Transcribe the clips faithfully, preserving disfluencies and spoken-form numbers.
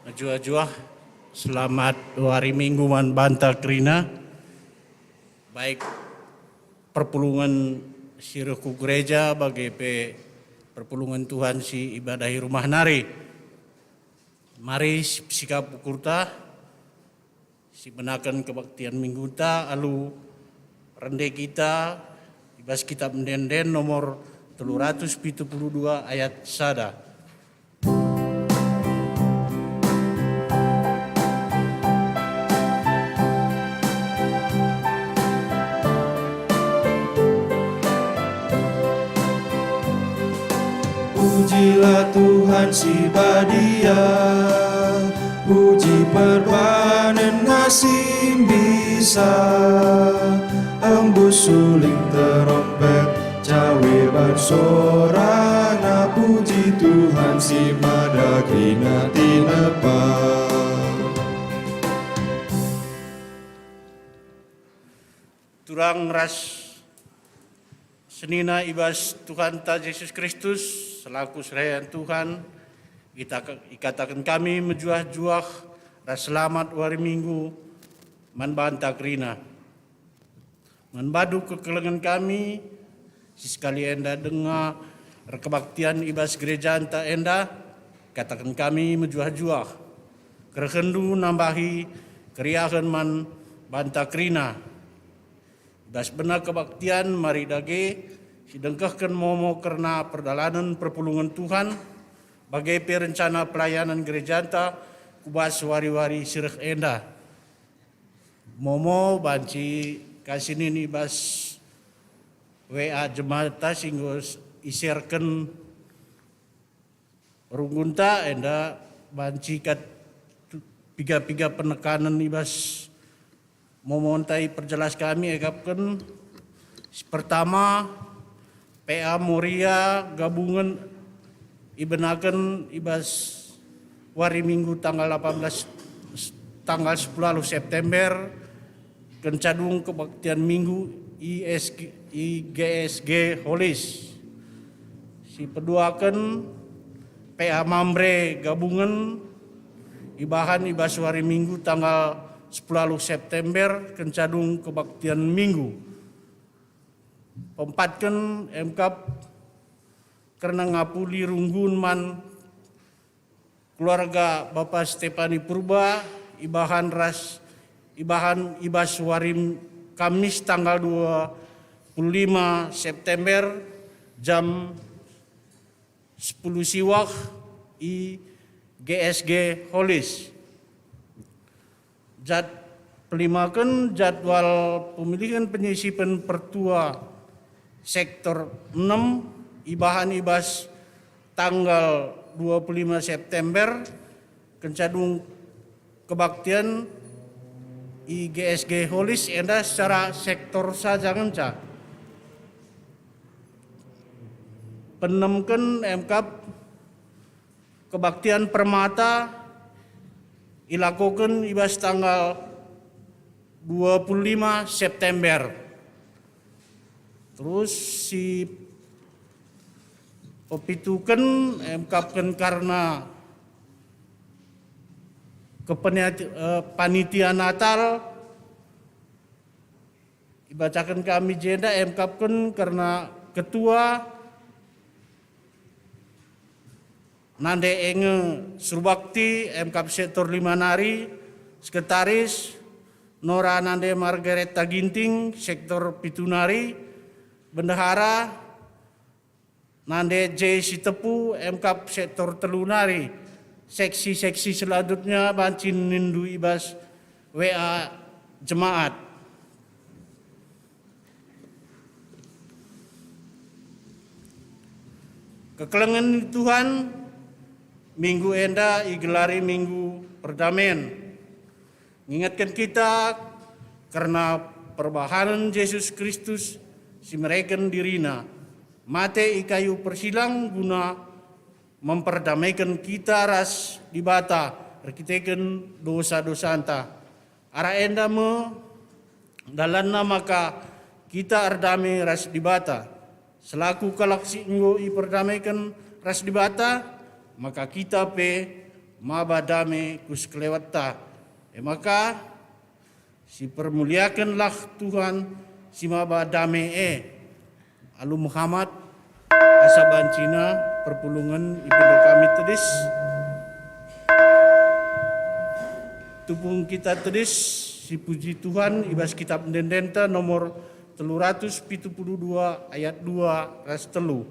Mejuah-juah, selamat wari Minggu man banta kerina, baik perpulungen si reh ku gereja bage pe perpulungen Tuhan si ibadahi rumah nari. Mari sikap ukurta, sibenaken kebaktian Minggunta alu rende kita i bas Kitab Ende-enden nomor telu ratus pitu puluh dua ayat sada. Pujilah Tuhan si badia, puji perbahanen si mbisa. Embus suling terompet, cawe bansorana, puji Tuhan si mada kerina tinepa. Turang ras senina i bas Tuhanta Jesus Kristus, selaku serayan Tuhan, kita ikataken kami mejuah-juah ras selamat wari Minggu man banta kerina. Man bandu kekelengen kami, si sekali enda denga erkebaktian i bas gerejanta enda, kataken kami mejuah-juah. Kerehendu nambahi keriahen man banta kerina. I bas bena kebaktian mari dage sidengkehken momo kerna perdalanen perpulungen Tuhan, bage pe rencana pelayanan gerejanta ku bas wari-wari si reh enda. Momo banci kasih nini bas W A jemaat si enggo iserken runggunta enda banci kat piga-piga penekanen i bas momo enda iperjelas kami, akapken si pertama, P A Moria gabungen ibenaken i bas wari Minggu tanggal delapan belas, tanggal sepuluh September, kenca dung kebaktian Minggu i S G, i G S G Holis. Si peduaken, P A Mamre gabungen ibahan i bas wari Minggu tanggal sepuluh September, kenca dung kebaktian Minggu. Peempatken, emkap kerna ngapuli runggun man keluarga Bapa Stepani Purba ibahan ras, ibahan i bas wari Kamis tanggal dua puluh lima September jam sepuluh siwah i G S G Holis. Jad-, pelimaken jadwal pemilihan penyisipen pertua sektor enem ibahan i bas tanggal dua puluh lima September, kenca dung kebaktian i G S G Holis enda secara sektor saja ngenca. Penemken emkap kebaktian permata ilakoken i bas tanggal dua puluh lima September. Terus si pepituken, emkapken karena kepeniat-, eh, panitia Natal, ibacaken kami jenda, emkapken karena ketua, nande Enge Surbakti, emkap sektor lima nari, sekretaris, Nora nande Margareta Ginting, sektor pitu nari, bendahara, nande J Sitepu, emkap sektor telu nari. Seksi-seksi selanjutnya banci nindu i bas W A jemaat. Kekelengen Tuhan, minggu enda igelari Minggu Perdamen. Ngingetken kita kerna perbahanen Jesus Kristus si mereken diriNa, mate i kayu persilang guna memperdamaiken kita ras Dibata erkiteken dosa-dosanta. Arah enda me dalanna maka kita erdame ras Dibata. Selaku kalak si enggo iperdamaiken ras Dibata, maka kita pe maba dame ku sekelewetta. E maka, sipermuliakenlah Tuhan si maba dame e. Alu mehamat, asa bancina perpulungen ipindoh kami tedis. Tupung kita tedis, sipuji Tuhan i bas kitab ende-endenta nomor telu ratus pitu puluh dua ayat dua ras telu.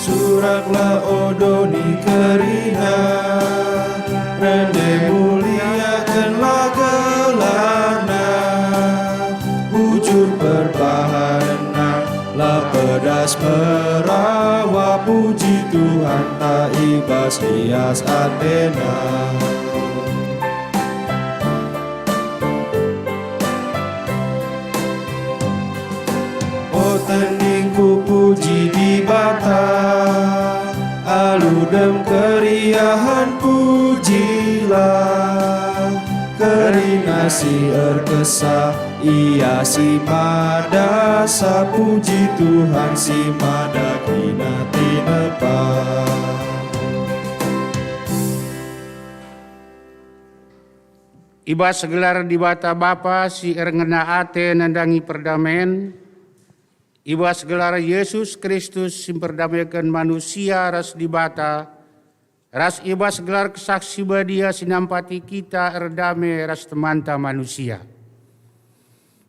Suraklah o doni kerina, rende muliakenlah gelarNa, bujur perbahanenNa, la pedas merawa, puji Tuhanta i bas lias ateNa. O teningku, puji Dibata, alu dem keriahen pujilah. Kerina si erkesah, Ia si mada esa, puji Tuhan si mada kerina tinepa. I bas gelar Dibata Bapa si erngena ate nandangi perdamen, i bas gelar Jesus Kristus si mperdameken manusia ras Dibata, ras i bas gelar Kesah Si Badia si nampati kita erdame ras temanta manusia.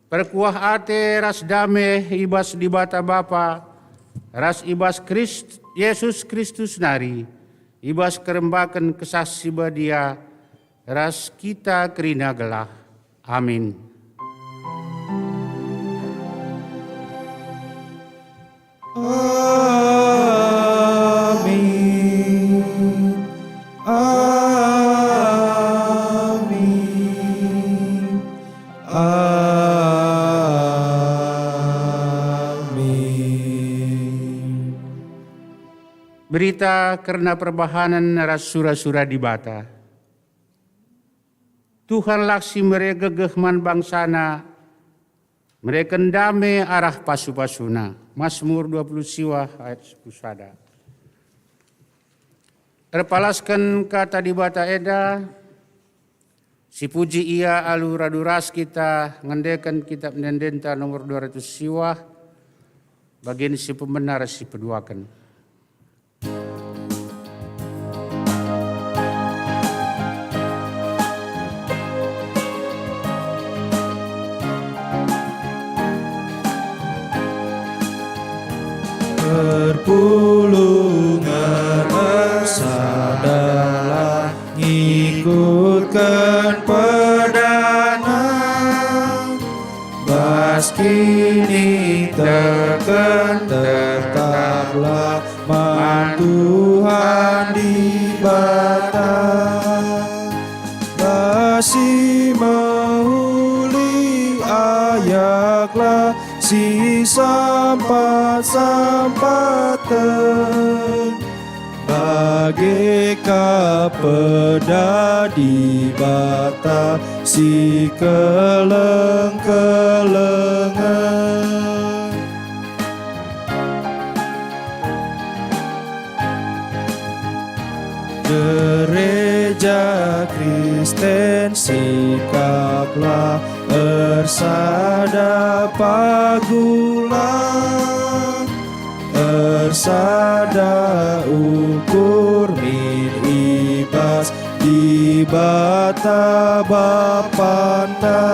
Perkuah ate ras dame i bas Dibata Bapa, ras i bas Krist-, Jesus Kristus nari, i bas kerembaken Kesah Si Badia, ras kita kerina gelah. Amin. Amin. Amin. Amin. Berita kerna perbahanen ras sura-sura Dibata. Tuhanlah si mere gegeh man bangsaNa, mereken dame arah pasu-pasuNa. Masmur dua puluh siwah ayat sepuluh sada. Erpalasken kata Dibata enda, sipuji Ia alu radu ras kita ngendeken kitab ende-endenta nomor dua ratus siwah, bagen si pembenar si peduaken. Perpulungen ersadalah ngikutken pedana, bas kiniteken tetaplah man Tuhan Dibata. Bas si mehuli ayaklah si sampat-sampaten, bage ka peda Dibata si keleng-kelengen. Gereja Kristen, sikaplah ersada, paguhlah ersada, ukur min i bas Dibata Bapanta.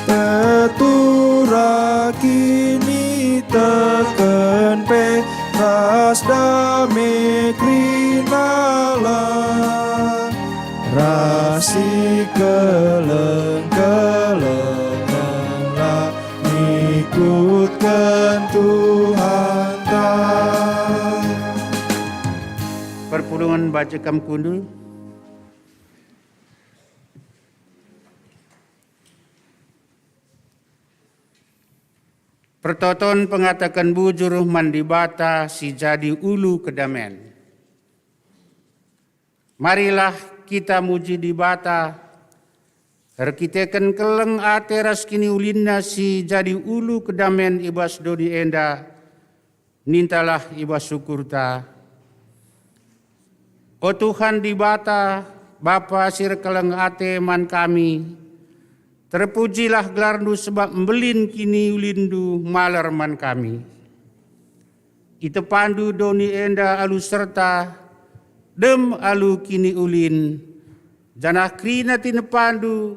Peturah kiniteken pe ras dame kerinalah, ras si keleng-kelengenlah ngikutken Tuhanta. Perpulungen baca kam kundul. Pertoton pengataken bujur man Dibata si jadi ulu kedamen. Marilah kita muji Dibata, erkiteken keleng ate ras kiniulinna si jadi ulu kedamen i bas doni enda, nintalah i bas syukurta. O Tuhan Dibata, Bapa si erkeleng ate man kami, terpujilah gelarNdu sebab mbelin kiniulinNdu malar man kami. Itepandu doni enda alu serta dem alu kiniulin, janah kerina tinepandu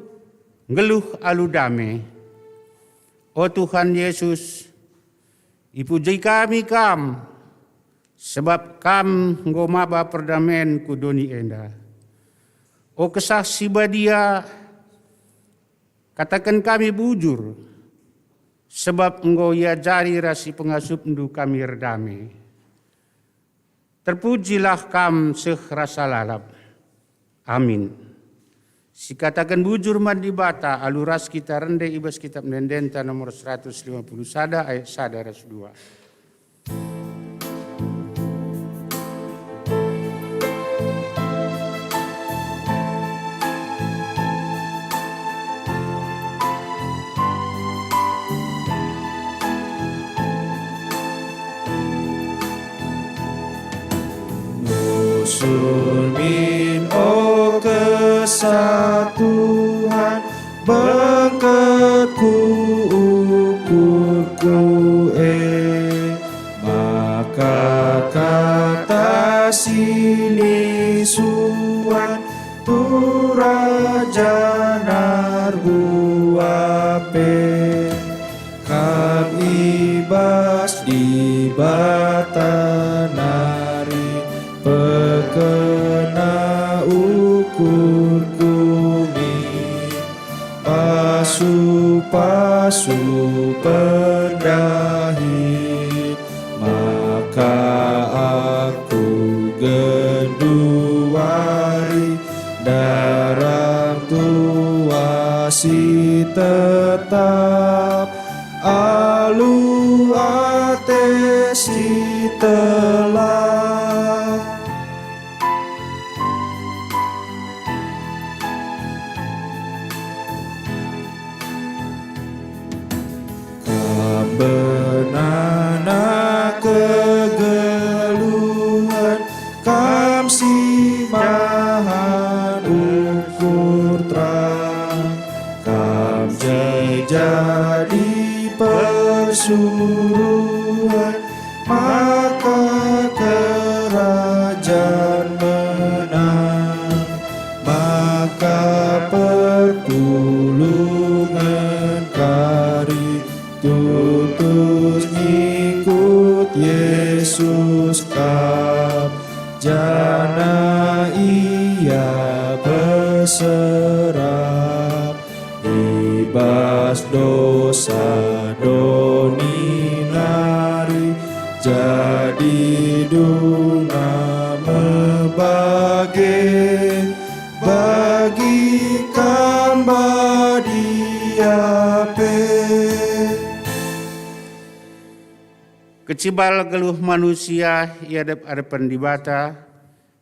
nggeluh alu dame. O Tuhan Yesus, ipuji kami Kam, sebab Kam enggo maba perdamen ku doni enda. O Kesah Si Badia, kataken kami bujur, sebab enggo iajari ras ipengasupNdu kami erdame. Terpujilah Kam seh rasa lalap. Amin. Sikataken bujur man Dibata alu ras kita rende i bas Kitap Ende-endenta nomor seratus lima puluh sada ayat sada ras dua. Nusur min, o Kesah Tuhan, bengket ku ukurku e, maka kata si lisuan turah janah erbuah pe. Kam i bas Dibata nari pekena ukurku min, pasu-pasu pendahin, maka aku genduari ndarat tuas si tetap alu ate si telah. Kam benana kegeluhen, Kam si mahan ukur terang, Kam je jadi persuruhen, maka kerajan menang, maka perpulungen kari tutus ngikut Yesus kap, janah Ia beserap. I bas dosa doni nari jadi dungna me bage, bagi Kam badia pe. Kecibal geluh manusia i adep-adepen Dibata,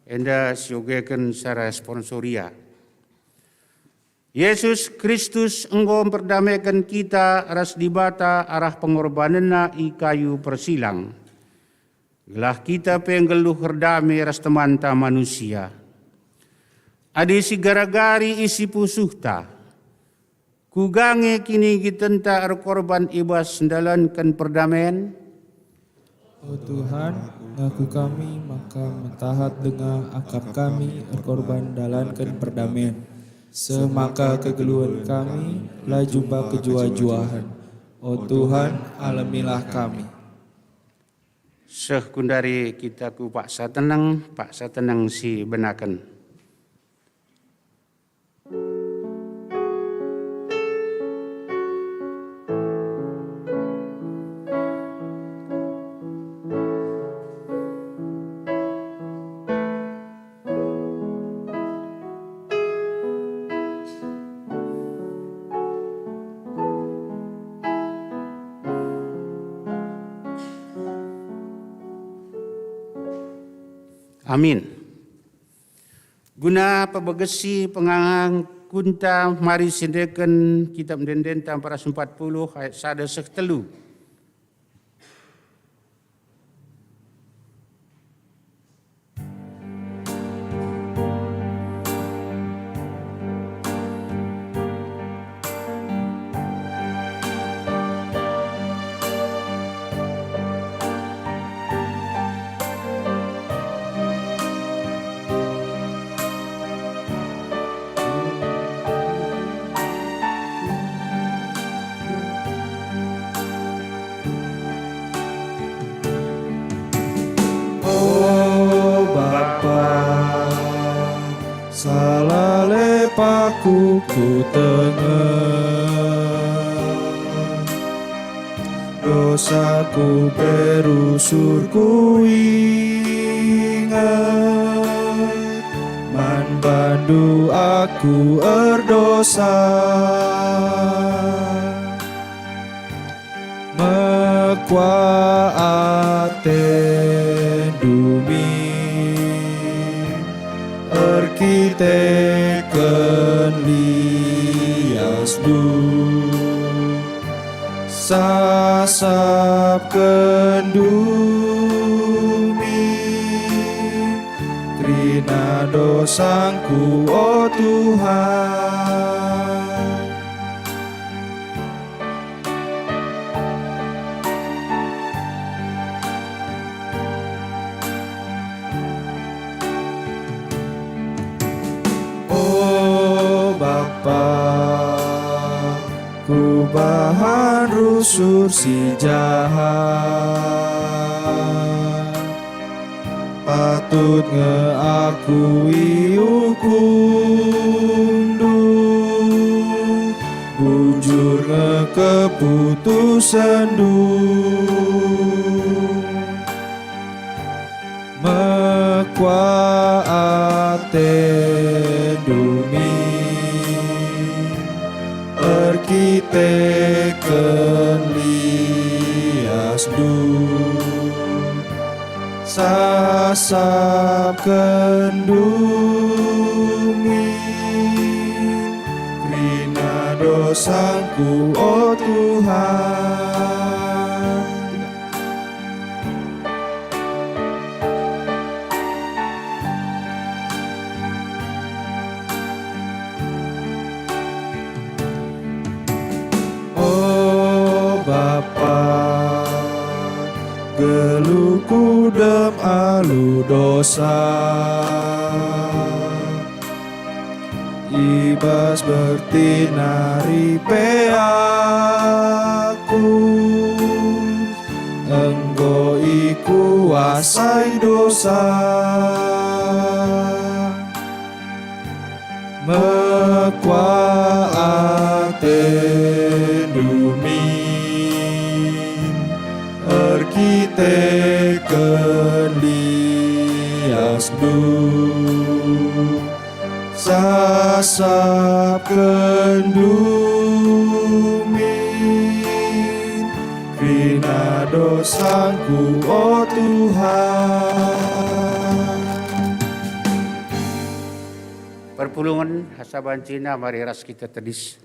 enda siogeken secara sponsoria. Yesus Kristus enggo mperdameken kita ras Dibata arah pengorbanenNa i kayu persilang, gelah kita pe nggeluh erdame ras temanta manusia. Adi sigaragari isi pusuhta, kuga nge kinigitenta erkorban i bas ndalanken perdamen? O Tuhan, ngaku kami maka metahat denga akap kami erkorban ndalanken perdamen, seh maka kegeluhen kami la jumpa kejuah-juahen. O Tuhan, alemilah kami. Seh kundari kita ku paksa teneng, paksa teneng si benaken. Amin. Guna pebegesi pengangakunta, mari siendeken Kitab Ende-endenta empat ratus empat puluh ayat sada seh telu. O Bapa, salah lepaku kutengeh. Dosaku pe rusur kuinget, man bandu aku erdosa. Mekuah atendu min erkiteken liasndu. Sasapkenndu min kerina dosangku, o Tuhan. O Bapa, kubahan rusur si jahat. Patut nge aku iukumndu, bujur nge keputusenndu. Mekuah atendu min erkiteken liasndu. Sasapkenndu min kerina dosangku, o Tuhan. O Bapa, geluhku dem alu dosa. I bas bertin nari pe aku enggo ikuasai dosa. Mekuah atendu min erkiteken liasndu. Sasapkenndu min kerina dosangku, o Tuhan. Perpulungen asa banci enda, mari ras kita tedis.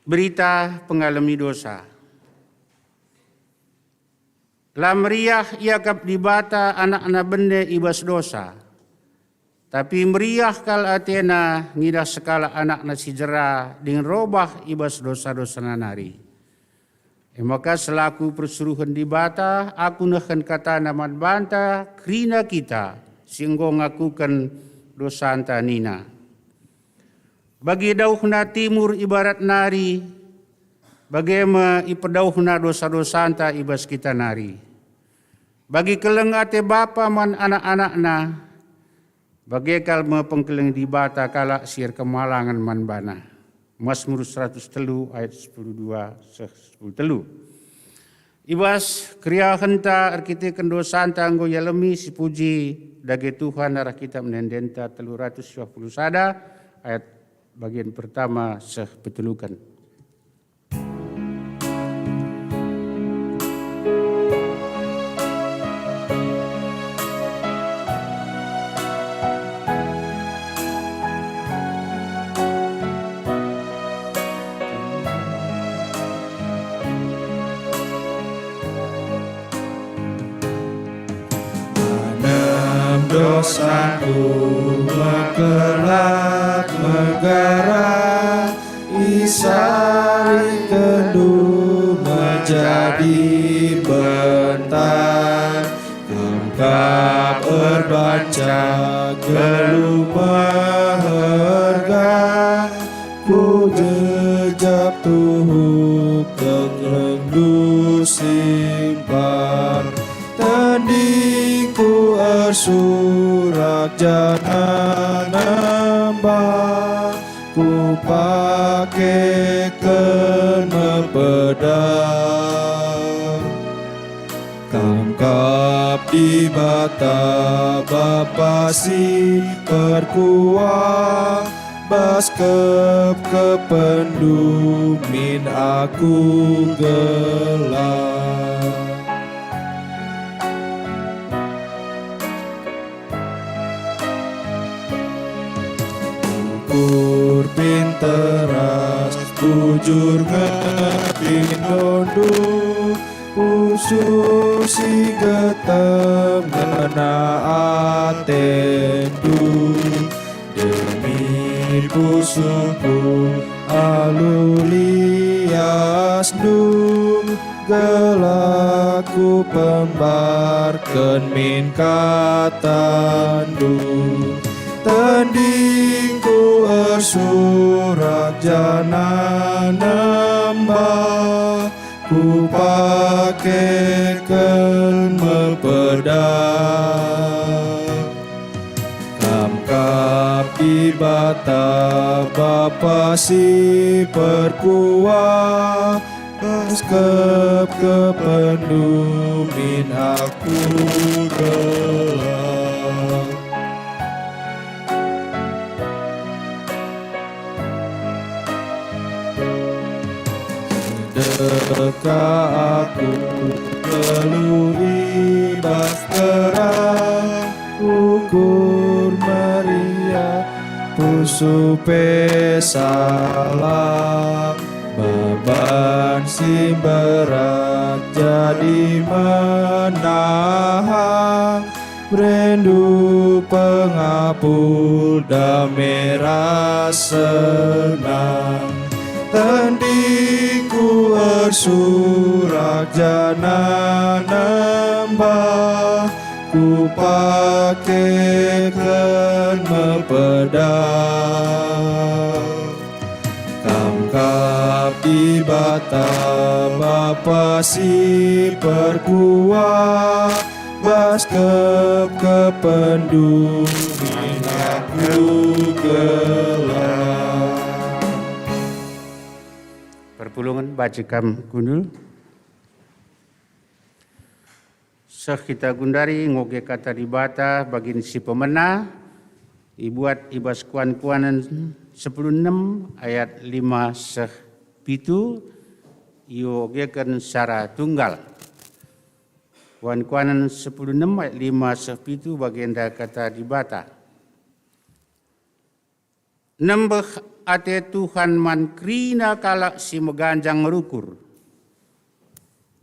Berita pengalemi dosa. La meriah iakap Dibata anakna bene i bas dosa, tapi meriah kal atena ngidah sekalak anakna si jera dingen robah i bas dosa-dosana nari. E maka selaku persuruhen Dibata, aku nehken katana man banta kerina kita si enggo ngakuken dosanta nina, "Bagi dauhna timur i barat nari, bage me ipedauhna dosa-dosanta i bas kita nari. Bagi keleng ate bapa man anak-anakna, bage kal me pengkeleng Dibata kalak si erkemalangen man baNa." Masmur seratus telu ayat sepuluh dua seh sepuluh telu. I bas keriahenta erkiteken dosanta enggo ialemi si puji dage Tuhan arah kitab ende-endenta telu ratus dua puluh sada ayat bagian pertama seh peteluken. dosaku mekelat megara, isarikenndu menjadi bentar. Kam kap erbahanca geluh meherga, ku jejap tuhu kekelengndu simpan. Tendingku ersurak janah nembah, kupakeken mepeda. Kam kap Dibata Bapa si perkuah, bas kepkepenndu min aku gelah. Ukur pinteras, bujur nge pindondu, pusuh si getem ngena atendu. Demi pusuhku alu liasndu, gelah kupembarken min katandu. Tendingku ersurak janah nembah, kupakeken mepeda. Kam kap Dibata Bapa si perkuah, bas kepkepenndu min aku gelah. Deka aku geluh i bas terang, ukur meriah, pusuh pe salah. Beban si mberat jadi menahang, berendu pengapul dame ras senang. Tendingku ersurak janah nembah, kupakeken mepeda. Kam kap Dibata Bapa si perkuah, bas kepkepenndu min aku gelah. Perpulungen banci kam kundul. Seh kita gundari ngoge Kata Dibata bagin si pemena, ibuat i bas Kuan-kuanen sepuluh enem ayat lima seh pitu, iogeken secara tunggal. Kuan-kuanen sepuluh enem ayat lima seh pitu, bagenda Kata Dibata. Nembeh ate Tuhan man kerina kalak si meganjang rukur,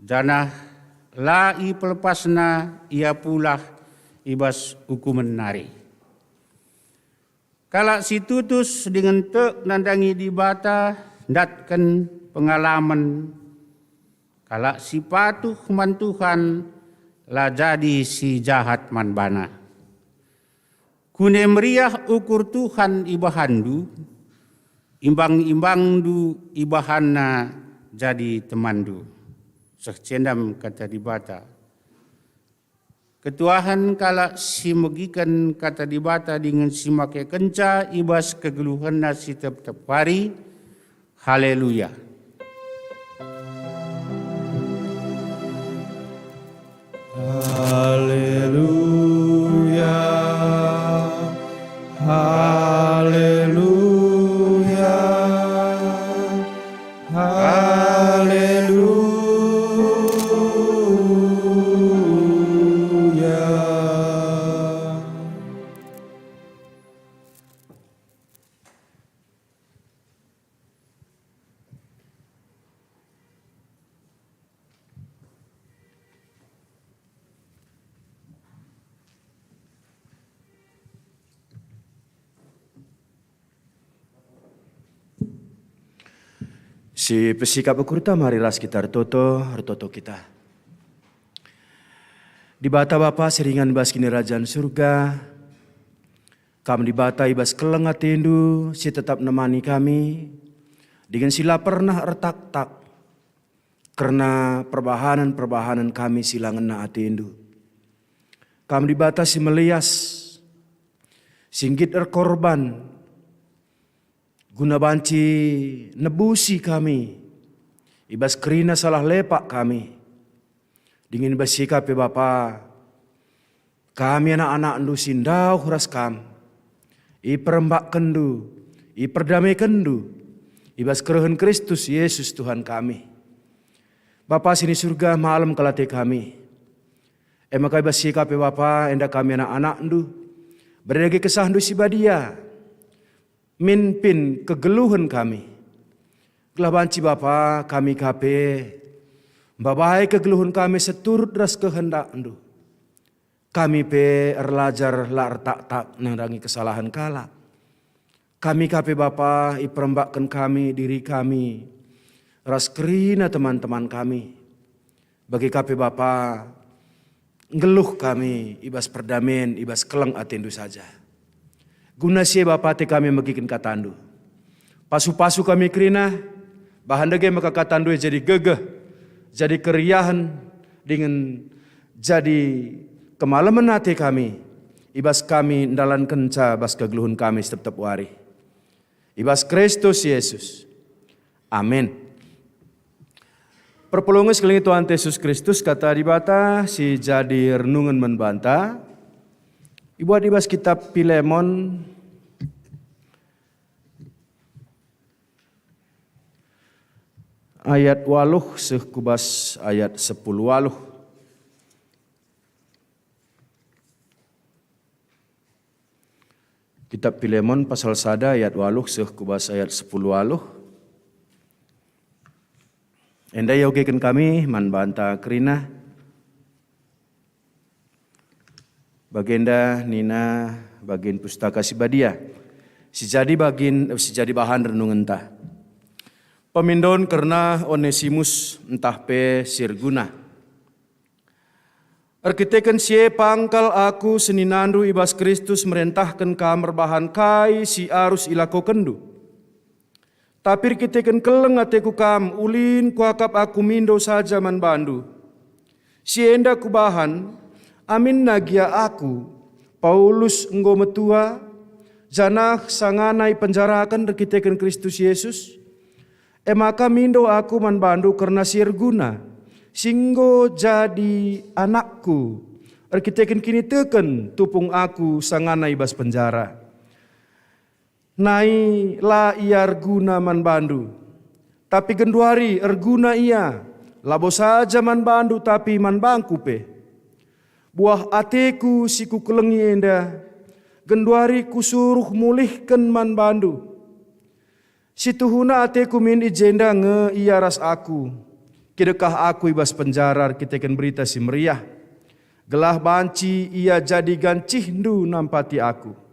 janah la ipelepasNa ia pulah i bas ukumen nari. Kalak si tutus dingen tek nandangi Dibata ndatken pengalamen, kalak si patuh man Tuhan la jadi si jahat man baNa. Kune meriah ukur Tuhan ibahanndu, imbang-imbangndu ibahanNa jadi temanndu. Seh cendam Kata Dibata. Ketuahen kalak si megiken Kata Dibata dingen si makekenca i bas kegeluhenna si tep-tep wari. Haleluya. Haleluya. Haleluya. Haleluya. Si pesikap ukurta, mari ras kita ertoto, ertoto kita. Dibata Bapa si ringan bas Kinirajan Surga, Kam Dibata i bas keleng ateNdu si tetap nemani kami, dingen si la pernah ertaktak kerna perbahanen-perbahanen kami si la ngena ateNdu. Kam Dibata si melias, si nggit erkorban, guna banci nebusi kami i bas kerina salah lepak kami. Dingen i bas si ka pe Bapa, kami anak-anakNdu si ndauh ras Kam, iperembakkenndu, iperdamekenndu i bas kerehen Kristus Yesus Tuhan kami. Bapa si ni Surga, malem kal ate kami. E maka i bas si ka pe Bapa, enda kami anak-anakNdu, bere dage KesahNdu si Badia, mimpin kegeluhen kami. Gelah banci Bapa, kami ka pe mbabai kegeluhen kami seturut ras kehendakNdu. Kami pe erlajar la ertaktak nandangi kesalahen kalak. Kami ka pe Bapa, iperembakken kami diri kami ras kerina teman-teman kami. Bage ka pe Bapa, nggeluh kami i bas perdamen, i bas keleng ateNdu saja. Guna si e Bapa, ate kami megiken kataNdu. Pasu-pasu kami kerina, bahan dage maka kataNdu e jadi gegeh, jadi keriahen, dingen jadi kemalemen ate kami, i bas kami ndalankenca bas kegeluhen kami setep-tep wari. I bas Kristus Yesus. Amin. Perpulungen si kelengi Tuhan Yesus Kristus, kata Dibata si jadi renungen man banta, ibuat i bas kitab Pilemon ayat waluh seh ku bas ayat sepuluh waluh. Kitab Pilemon pasal sada ayat waluh seh ku bas ayat sepuluh waluh. Enda iogeken kami man banta kerina. Bagenda nina bagin Pustaka Si Badia, si jadi bagin, si jadi bahan renungenta. Pemindon kerna Onesimus ntah pe si erguna. Erkiteken si e pang kal aku seninandu i bas Kristus merentahken kam erbahan kai si arus ilakokenndu. Tapi erkiteken keleng ateku kam, ulin kuakap aku mindo saja man bandu. Si enda kubahan, aminna gia aku, Paulus, enggo metua, janah sangana ipenjaraken erkiteken Kristus Yesus, e maka mindo aku man bandu kerna si erguna, si enggo jadi anakku, erkiteken kiniteken tupung aku sangana i bas penjara. Nai la ia erguna man bandu, tapi genduari erguna ia, labo saja man bandu, tapi man bangku pe. Buah ateku si kukelengi enda, genduari kusuruh mulihken man bandu. Si tuhuna ateku min i jenda nge ia ras aku, kidekah aku i bas penjara erkiteken Berita Si Meriah, gelah banci ia jadi gancihndu nampati aku.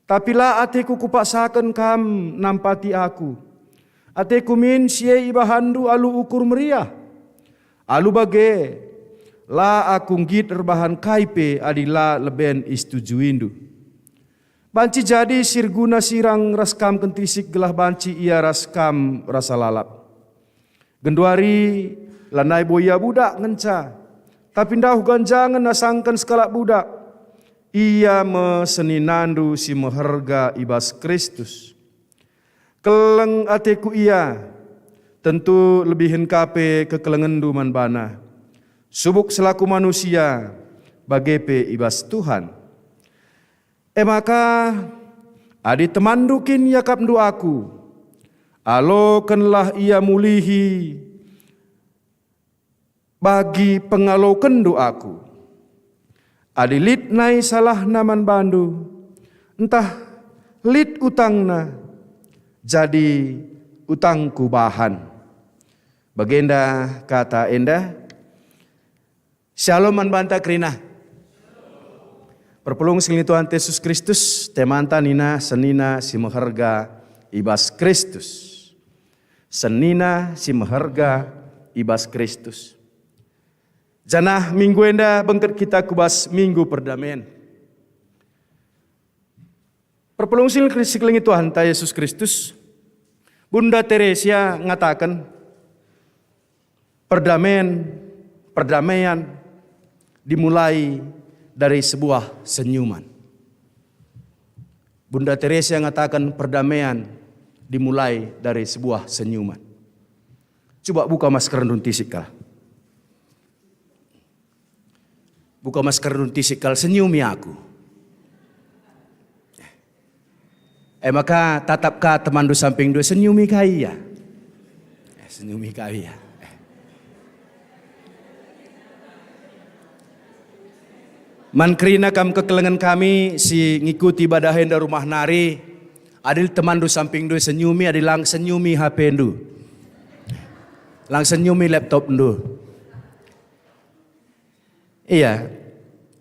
Tapi la ateku kupaksaken kam nampati aku. Ateku min si e ibahanndu alu ukur meriah. Alu bage, la aku nggit erbahan kai pe adi la leben isetujuindu. Banci jadi si erguna sirang ras kam kentisik gelah banci ia ras kam rasa lalap. Genduari lanai bo ia budak ngenca, tapi ndauh ganjangen asangken sekalak budak. Ia me seninandu si meherga i bas Kristus. Keleng ateku ia, tentu lebihen ka pe kekelengenndu man bana, subuk selaku manusia, bage pe i bas Tuhan. E maka, adi temanndu kin iakapndu aku, alokenlah ia mulihi bagi pengalokenndu aku. Adi lit nai salahna man bandu, ntah lit utangna, jadi utangku bahan. Bagenda kata enda. Shalom man banta kerina. Perpulung si ngeliwati Tuhan Yesus Kristus, temanta nina senina si meherga i bas Kristus. Senina si meherga i bas Kristus. Janah minggu enda bengket kita ku bas Minggu Perdamen. Perpulungen si kelengi Tuhanta Yesus Kristus, Bunda Teresia ngataken, perdamen, perdamaian dimulai dari sebuah senyuman. Bunda Teresia ngataken, perdamean dimulai dari sebuah senyuman. Cuba buka maskerndu ntisik kal. Buka maskerndu ntisik kal, senyumi aku. E maka tatap ka temanndu sampingndu, senyumi ka ia. Eh, senyumi ka ia. Man kerina kam kekelengen kami si ngikuti ibadah enda rumah nari, adi temanndu sampingndu senyumi, adi lang senyumi H P-ndu. Lang senyumi laptopndu. Iya,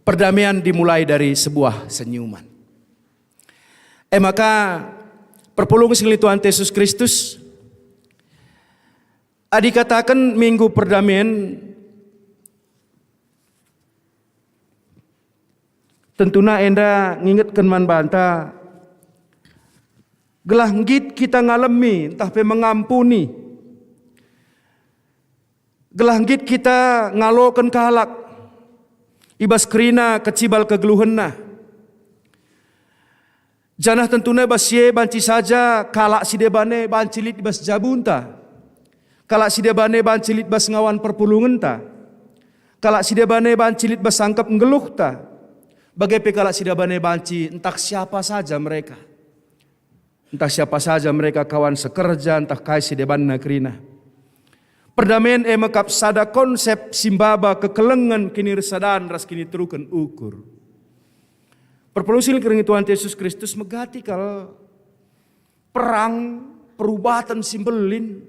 perdamaian dimulai dari sebuah senyuman. E maka, perpulungen si ngeliwati Tuhan Yesus Kristus, adi kataken Minggu Perdamen, tentuna enda ngingetken man banta, gelah nggit kita ngalemi ntah pe mengampuni, gelah nggit kita ngaloken kalak i bas kerina kecibal kegeluhenna. Janah tentuna bas si e banci saja kalak si deban e banci lit i bas jabunta, kalak si deban e banci lit bas ngawan perpulungenta, kalak si deban e banci lit bas sangkep nggeluhta, bage pe kalak si deban e banci ntah siapa saja mereka. Ntah siapa saja mereka, kawan sekerja, ntah kai si debanna kerina. Perdamen e mekap sada konsep si maba kekelengen, kinirsadan ras kiniteruken ukur. Perpulungen si kelengi Tuhan Yesus Kristus megati kal perang, perubaten si mbelin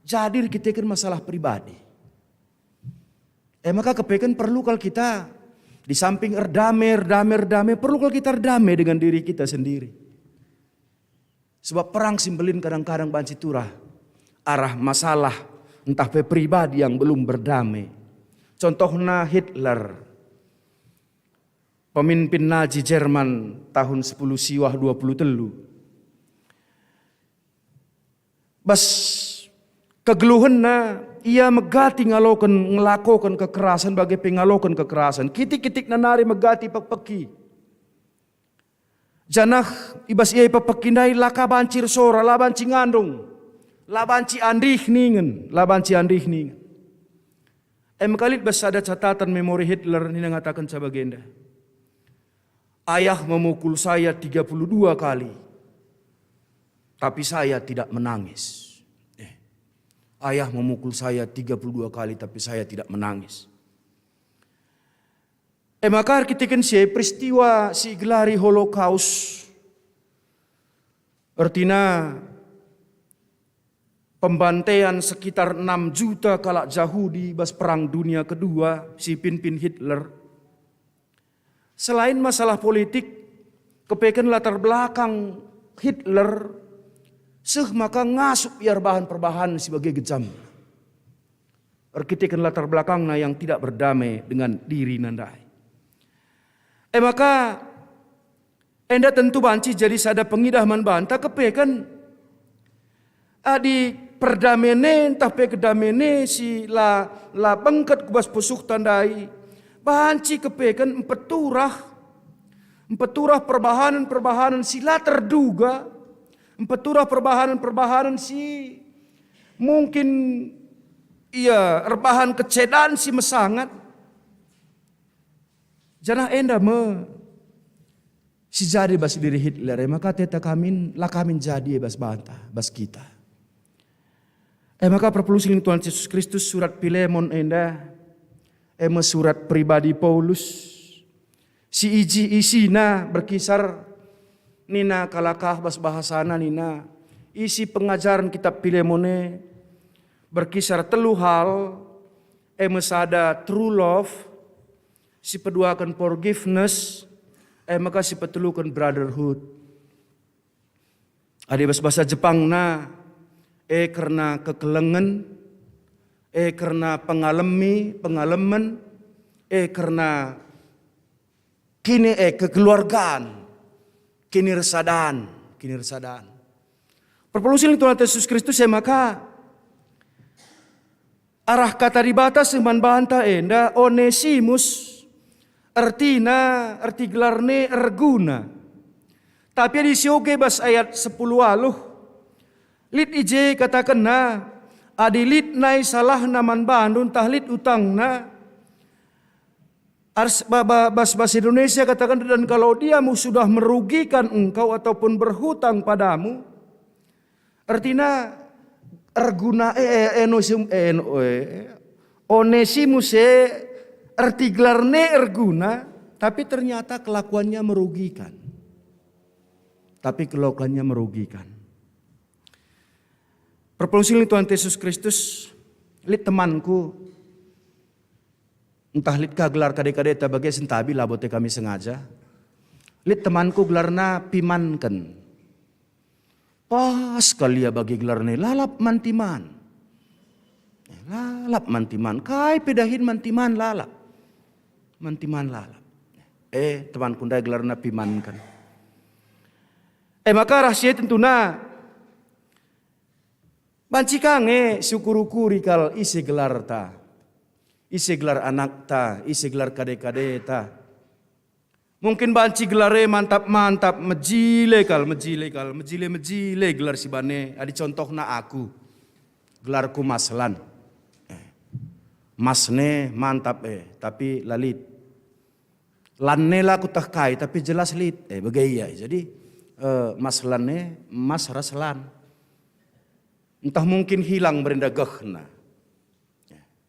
jadi erkiteken masalah pribadi. E maka kepeken perlu kal kita, di samping erdame, erdame, erdame, perlu kal kita erdame dengan diri kita sendiri. Sebab perang si mbelin kadang-kadang banci turah arah masalah ntah pe pribadi yang belum berdame. Contohna Hitler, pemimpin Nazi Jerman tahun sepuluh siwah dua puluh telu. Bas kegeluhenna, ia megati ngaloken, ngelakoken kekerasen bage pe ngaloken kekerasen. Kitik-kitikna nari megati pekpeki. Janah i bas ia ipekpeki ndai la ka banci ersora, la banci ngandung, la banci andih ningen, la banci andih ningen. E maka lit bas sada catatan memori Hitler nina ngatakenca bagenda, "Ayah memukul saya tiga puluh dua kali, tapi saya tidak menangis." Eh, "Ayah memukul saya tiga puluh dua kali, tapi saya tidak menangis." E maka erkiteken si e, peristiwa si igelari Holocaust, ertina pembantean sekitar enam juta kalak Jahudi bas Perang Dunia Kedua si ipimpin Hitler. Selain masalah politik, kepeken latar belakang Hitler seh maka ngasup ia erbahan perbahan si bage kejam. Erkiteken latar belakangna yang tidak berdame dengan dirina ndai. E maka, enda tentu banci jadi sada pengidah man banta kepeken. Adi perdamen e ntah pe kedamen e si la, la bengket ku bas pusuhta ndai, banci kepeken mpeturah, mpeturah perbahanen-perbahanen si la terduga, mpeturah perbahanen-perbahanen si mungkin ia erbahan kecedan si mesangat. Janah enda me si jadi bas diri Hitler e, maka teta kamin, la kamin jadi e bas banta, bas kita. E maka perpulungen si kelengi Tuhan Yesus Kristus, surat Pilemon enda, e me surat pribadi Paulus, si iji isina berkisar, nina kalak ah bas bahasana nina, isi pengajaren kitab Pilemon e berkisar telu hal, e me sada true love, si peduaken forgiveness, e maka si peteluken brotherhood. Adi bas bahasa Jepangna, e kerna kekelengen, e kerna pengalemi, pengalemen, e kerna kini, e, kekeluargan, kinirsadan, kinirsadan. Perpulung si lit Tuhan Yesus Kristus, e maka arah kata Dibata seh man banta enda Onesimus, ertina, erti gelarna e erguna. Tapi adi sioge bas ayat sepuluh aluh, lit i je katakenna, adi lit nai salahna man bandu ntah lit utangna, ars-, ba-, ba-, bas bahasa Indonesia kataken, "Dan kalau dia mu sudah merugikan engkau ataupun berhutang padamu," ertina erguna, e, e, Enosim-, e, Eno-, e, Onesimus e erti gelarna e erguna, tapi ternyata kelakuannya merugikan. Tapi kelakuannya merugikan. Perpulung si lit Tuhan Yesus Kristus, lit temanku, ntah lit ka gelar kade-kadeta bage sentabi, labo te kami sengaja. Lit temanku gelarna Pimanken. Pas kal ia bagi gelarna, lalap man Timan. Eh, lalap man Timan. Kai pe dahin man Timan lalap. Man Timan lalap. Eh, temanku ndai gelarna Pimanken. Eh, maka arah si e tentuna banci ka nge siukur-ukuri kal ise gelarta, ise gelar anakta, ise gelar kade-kadeta. Mungkin banci gelar e mantap-mantap, mejile kal, mejile kal, mejile-mejile gelar si bana e. Adi contohna aku, gelarku Maslan. Eh, Mas ne mantap, eh, tapi la lit. Lan ne la kuteh kai, tapi jelas lit. Eh, bage ia. Jadi, eh, Maslan e, Mas ras Lan. Ntah mungkin hilang berenda gehna.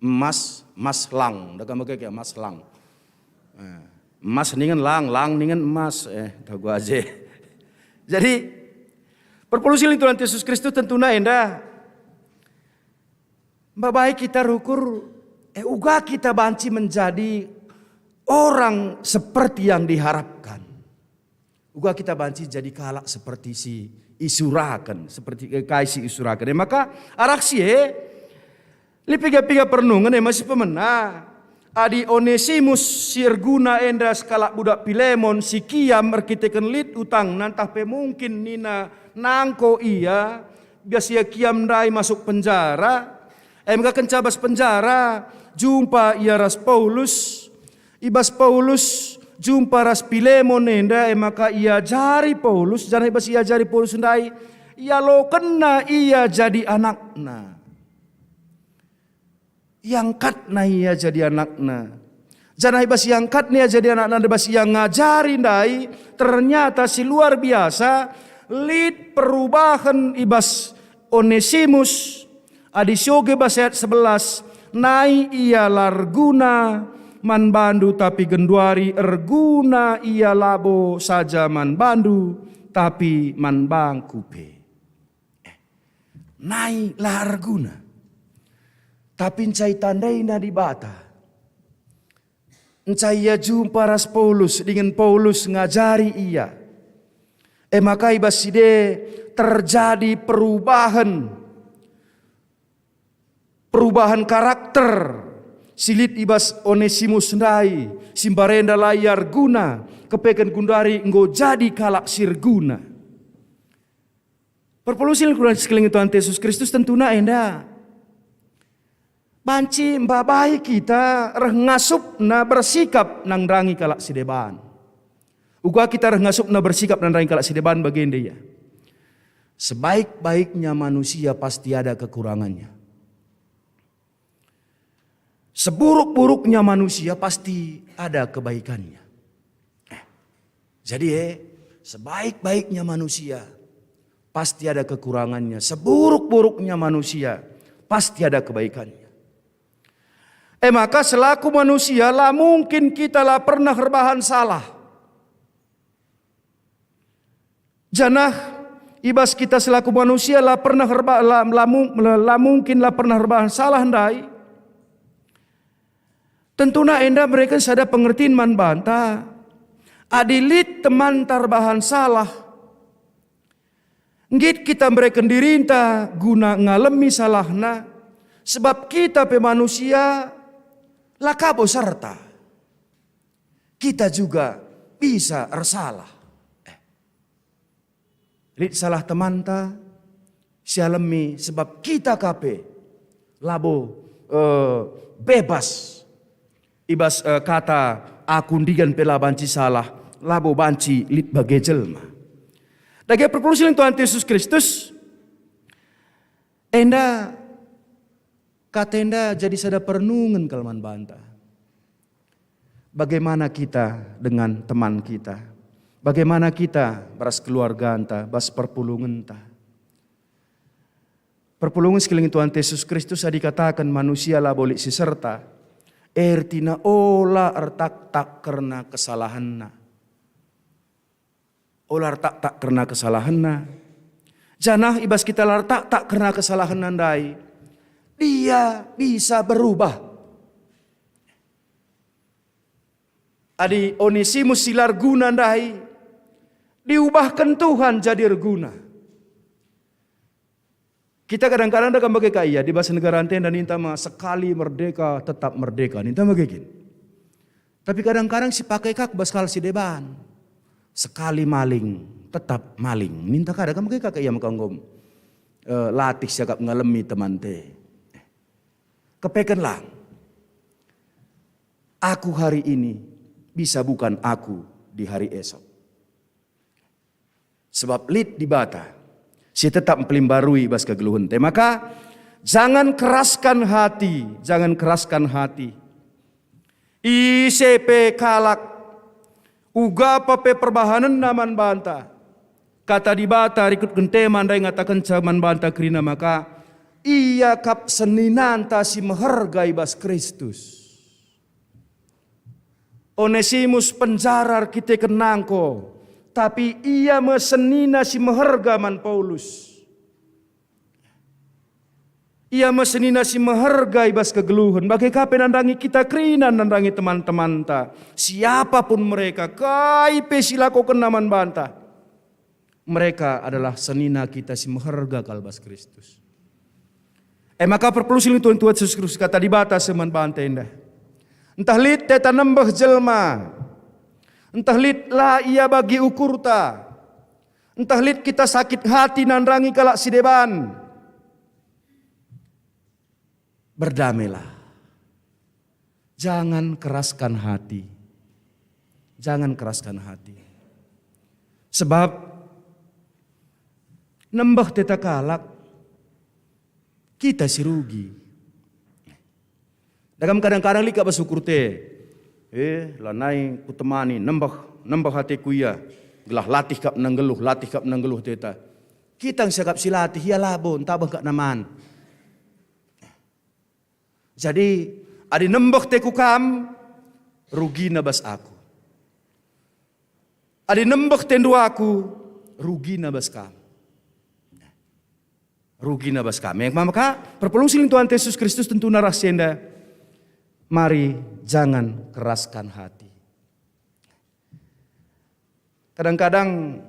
Emas, emas lang, da kam bage Mas Lang. Eh, emas ningen lang, lang ningen emas, eh, tagu aje. Jadi, perpulung si lit Tuhan Yesus Kristus tentuna enda mbabai kita rukur, eh, uga kita banci menjadi orang seperti yang diharapkan. Uga kita banci jadi kalak seperti si isuraken, seperti kai si isuraken. E maka arah si e, lit piga-piga pernungen e masi pemena. Adi Onesimus si erguna enda sekalak budak Pilemon si kiam erkiteken lit utangna ntah pe mungkin nina nangko ia, bias ia kiam ndai masuk penjara. E maka kenca bas penjara, jumpa ia ras Paulus. I bas Paulus jumpa ras Pilemon enda, e maka iajari Paulus, janah i bas iajari Paulus ndai, ialokenna ia jadi anakna. Iangkatna ia jadi anakna. Janah i bas iangkatna ia jadi anakna, i bas ia ngajari ndai, ternyata si luar biasa, lit perubahen i bas Onesimus. Adi sioge bas ayat sebelas, nai ia la erguna man bandu, tapi genduari erguna ia labo saja man bandu, tapi man bangku pe. Eh, nai la erguna. Tapi nca itandaina Dibata. Nca ia jumpa ras Paulus, dingen Paulus ngajari ia. E maka i bas si e terjadi perubahen, perubahen karakter si lit i bas Onesimus ndai, si mbarenda la ia erguna, kepeken genduari enggo jadi kalak si erguna. Perpulung si lit sekalian Tuhan Yesus Kristus tentuna enda banci mbabai kita reh ngasupna bersikap nandangi kalak si deban. Uga kita reh ngasupna bersikap nandangi kalak si deban bagenda ia. Sebaik-baiknya manusia pasti ada kekurangannya. Seburuk-buruknya manusia pasti ada kebaikannya. Eh, jadi, eh, sebaik-baiknya manusia pasti ada kekurangannya. Seburuk-buruknya manusia pasti ada kebaikannya. Eh, maka selaku manusia la mungkin kita la pernah erbahan salah. Janah i bas kita selaku manusia la pernah erba-, la, la mu-, la, la mungkin la pernah erbahan salah ndai. Tentuna enda mereken sada pengertin man banta. Adi lit temanta erbahan salah, Nggit kita mereken dirinta guna ngalemi salahna, sebab kita pe manusia la ka bo serta. Kita juga bisa ersalah. Eh, lit salah temanta sialemi sebab kita ka pe labo, eh, bebas i bas, eh, kata aku ndigan pe la banci salah, labo banci lit bage jelma. Dage perpulung si lit Tuhan Yesus Kristus, enda kata enda jadi sada perenungen kal man banta. Bagaimana kita dengan teman kita? Bagaimana kita ras keluarganta, bas perpulungenta? Perpulungen si lit Tuhan Yesus Kristus adi kataken manusia labo lit si serta, ertina ola ertaktak kerna kesalahenna. Ola ertaktak kerna kesalahenna. Janah i bas kita la ertaktak kerna kesalahenna ndai, dia bisa berubah. Adi Onesimus si la erguna ndai, diubahken Tuhan jadi erguna. Kita kadang-kadang dage bage ka ia, di bas negara enda ninta ma, "Sekali merdeka, tetap merdeka," ninta bage kin. Tapi kadang-kadang sipake ka bas hal si deban. "Sekali maling, tetap maling," ninta ka, dage bage ka ia maka enggo, eh, latih siakap ngalemi temanta. Kepeken lang. Aku hari ini bisa bukan aku di hari esok. Sebab lit Dibata si tetap mpelimbarui bas kegeluhenta. Maka, jangan keraskan hati, jangan keraskan hati. Ise pe kalak, uga pe perbahanenna man banta, Kata Dibata rikutken tema ndai ngatakenca man banta kerina maka, "Ia kap seninanta si meherga i bas Kristus." Onesimus penjara erkiteken nangko, tapi ia me senina si meherga man Paulus. Ia me senina si meherga i bas kegeluhen, bage ka pe nandangi kita kerina nandangi teman-temanta. Siapapun mereka, kai pe si lakokenna man banta, mereka adalah senina kita si meherga kal bas Kristus. E maka perpulung si lit Tuhan Yesus Kristus, Kata Dibata seh man banta enda. Ntah lit teta nembeh jelma, ntah lit la ia bagi ukurta, ntah lit kita sakit hati nandangi kalak si deban, berdamailah. Jangan keraskan hati. Jangan keraskan hati. Sebab nembeh teta kalak, kita si rugi. Dagam kadang-kadang lit kap bas ukurta, "Eh, lanai kutemani, nembeh, nembeh ateku ia, gelah latih kap nanggeluh, latih kap nanggeluh teta." Kita nge siakap si latih, ia labo, ntabeh kap naman. Jadi, adi nembeh teku kam, rugina bas aku. Adi nembeh tendu aku, rugina bas kam. Rugina bas kam. E maka, perpulung si lit Tuhan Yesus Kristus tentuna ras si enda. Mari jangan keraskan hati. Kadang-kadang,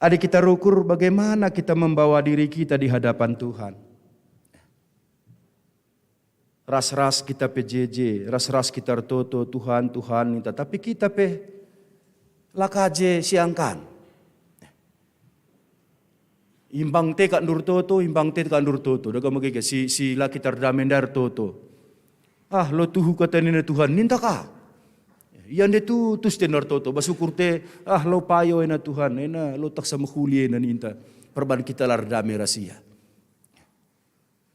adi kita rukur, bagaimana kita membawa diri kita di hadapan Tuhan? Ras-ras kita pe jeje, ras-ras kita ertoto, "Tuhan, Tuhan," ninta, tapi kita pe la ka je siangkan. Imbang te kap ndu ertoto, imbang te kap ndu ertoto. Dage maka si, si la kita erdame ndai ertoto. "Ah, lo tuhu kata nina Tuhan," ninta ka. Ia nde tutus te ertoto, bas ukurta, "Ah, lo payo ena Tuhan, ena lo tehsa mehuli ena," ninta. Perban kita la erdame ras ia.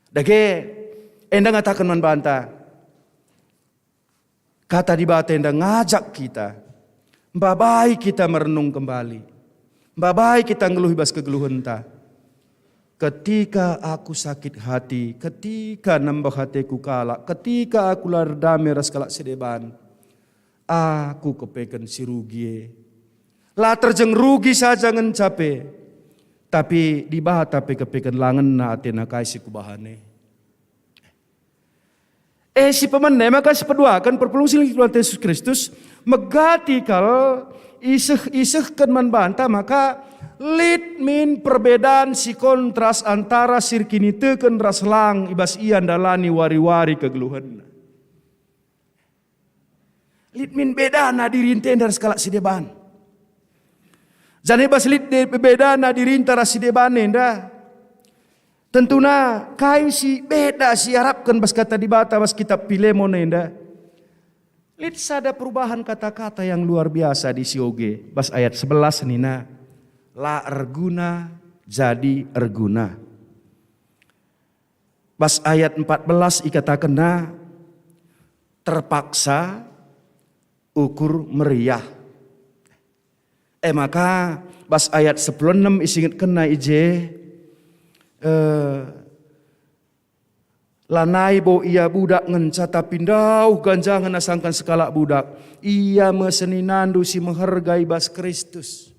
Dage, enda ngataken man banta, Kata Dibata enda ngajak kita, mbabai kita merenung kembali, mbabai kita nggeluh i bas kegeluhenta. Ketika aku sakit hati, ketika nembeh ateku kalak, ketika aku la erdame ras kalak si deban, aku kepeken si rugi e. La terjeng rugi saja ngenca pe, tapi Dibata pe kepeken la ngena atena kai si kubahan e. E, si pemene maka si peduaken perpulung si lit Tuhan Yesus Kristus, megati kal iseh-isehken man banta maka Lit min perbedaan si kontras antara si erkiniteken ras lang i bas ia ndalani wari-wari kegeluhenna. Lit min bedana dirinta enda ras kalak si deban. Janah i bas lit de-, bedana dirinta ras si deban enda, tentuna kai si beda si iarapken bas Kata Dibata bas kitab Pilemon enda? Lit sada perubahan kata-kata yang luar biasa di sioge. Bas ayat sebelas nina, "La erguna jadi erguna." Bas ayat empat belas ikatakenna, "Terpaksa ukur meriah." E maka, bas ayat sepuluh enem isingetkenna i je, eh, "Lanai bo ia budak ngenca, tapi ndauh ganjangen asangken sekalak budak. Ia me seninandu si meherga i bas Kristus."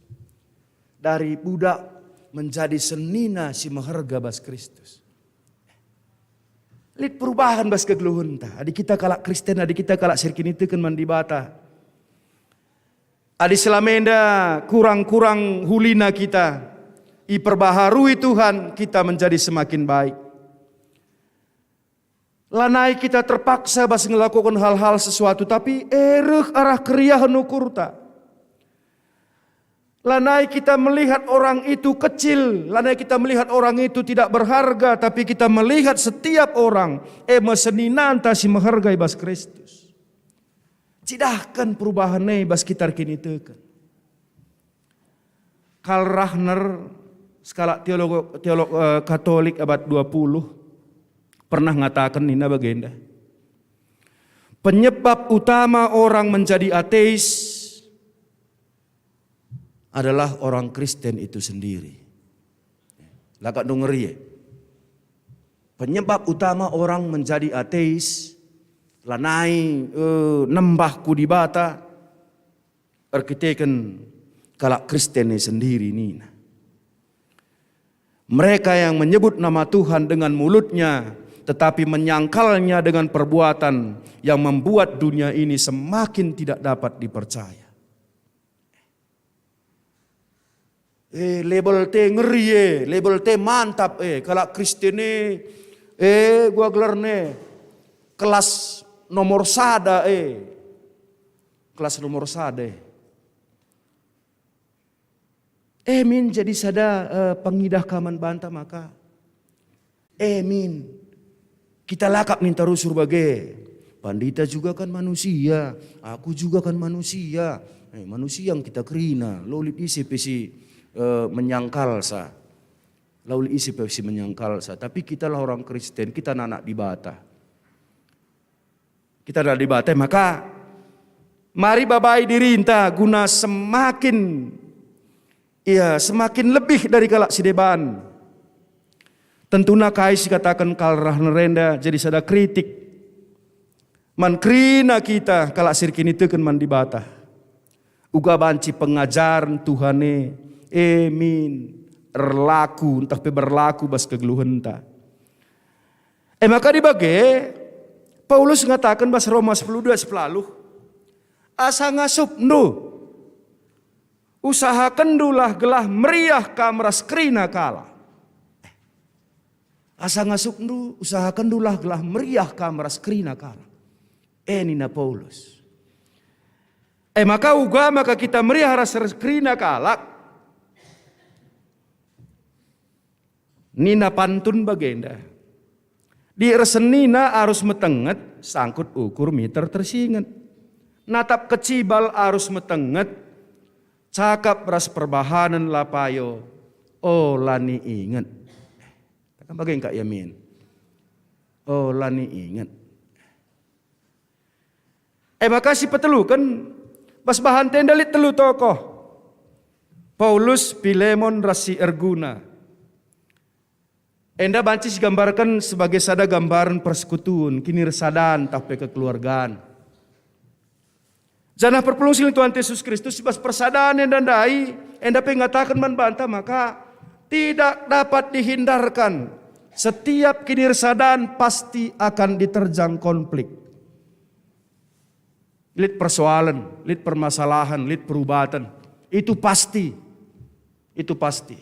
Dari budak menjadi senina si meherga bas Kristus. Lit perubahan bas kegeluhenta. Adi kita kalak Kristen, adi kita kalak si erkiniteken man Dibata, adi selama enda kurang-kurang hulina kita, iperbaharui Tuhan, kita menjadi semakin baik. Lanai kita terpaksa bas ngelakoken hal-hal sesuatu, tapi e reh arah keriahen ukurta. Lanai kita melihat orang itu kecil, lanai kita melihat orang itu tidak berharga, tapi kita melihat setiap orang, e me seninanta si meherga i bas Kristus. Cidahken perubahan e bas kita erkiniteken. Karl Rahner, sekalak teolog, teolog, eh, Katolik abad dua puluh, pernah ngataken nina bagenda, "Penyebab utama orang menjadi ateis adalah orang Kristen itu sendiri." Laka ndungeri e. Penyebab utama orang menjadi ateis, lanai, eh, nembah ku Dibata, erkiteken kalak Kristen e sendiri nina. Mereka yang menyebut nama Tuhan dengan mulutnya, tetapi menyangkalnya dengan perbuatan yang membuat dunia ini semakin tidak dapat dipercaya. Eh, label te ngeri e, label te mantap e, kalak Kristen e, eh, gua gelarne kelas nomor sada e, kelas nomor sada e. Eh, min jadi sada, eh, pengidah ka man banta maka, eh, min, kita lakap ninta rusur bage. Pandita juga kan manusia, aku juga kan manusia. Eh, manusia yang kita kerina, la lit ise pe si, eh, menyangkalsa. La lit ise pe si menyangkalsa. Tapi kitalah orang Kristen, kita anak Dibata. Kita adalah Dibata, maka mari babai dirinta guna semakin, ya, semakin lebih dari kalak si deban. Tentuna kai si kataken Karl Rahner enda jadi sada kritik man kerina kita kalak si erkiniteken man Dibata. Uga banci pengajaren Tuhan e, e min, erlaku ntah pe berlaku bas kegeluhenta. E maka dibage, Paulus ngataken bas Roma sepuluh dua sepelaluh, "Asa ngasupndu, usahakenndulah gelah meriah kam ras kerina kalak." Asa ngasupndu, usahakenndulah gelah meriah kam ras kerina kalak. E nina Paulus. E maka uga maka kita meriah ras kerina kalak. Nina pantun bagenda, "Di ersenina arus metenget, sangkut ukur miter tersinget. Natap kecibal arus metenget, cakap ras perbahanen la payo, ola niinget." Takam bage engka ia min. Ola niinget. E maka si peteluken, bas bahan enda lit telu tokoh, Paulus, Pilemon, ras si erguna. Enda banci sigambarken sebagai sada gambaren persekutun, kinirsadan, tah pe kekeluargan. Janah perpulung si lit Tuhan Yesus Kristus i bas persadan enda ndai, enda pe ngataken man banta maka tidak dapat dihindarkan, setiap kinirsadan pasti akan diterjang konflik. Lit persoalen, lit permasalahen, lit perubaten. Itu pasti. Itu pasti.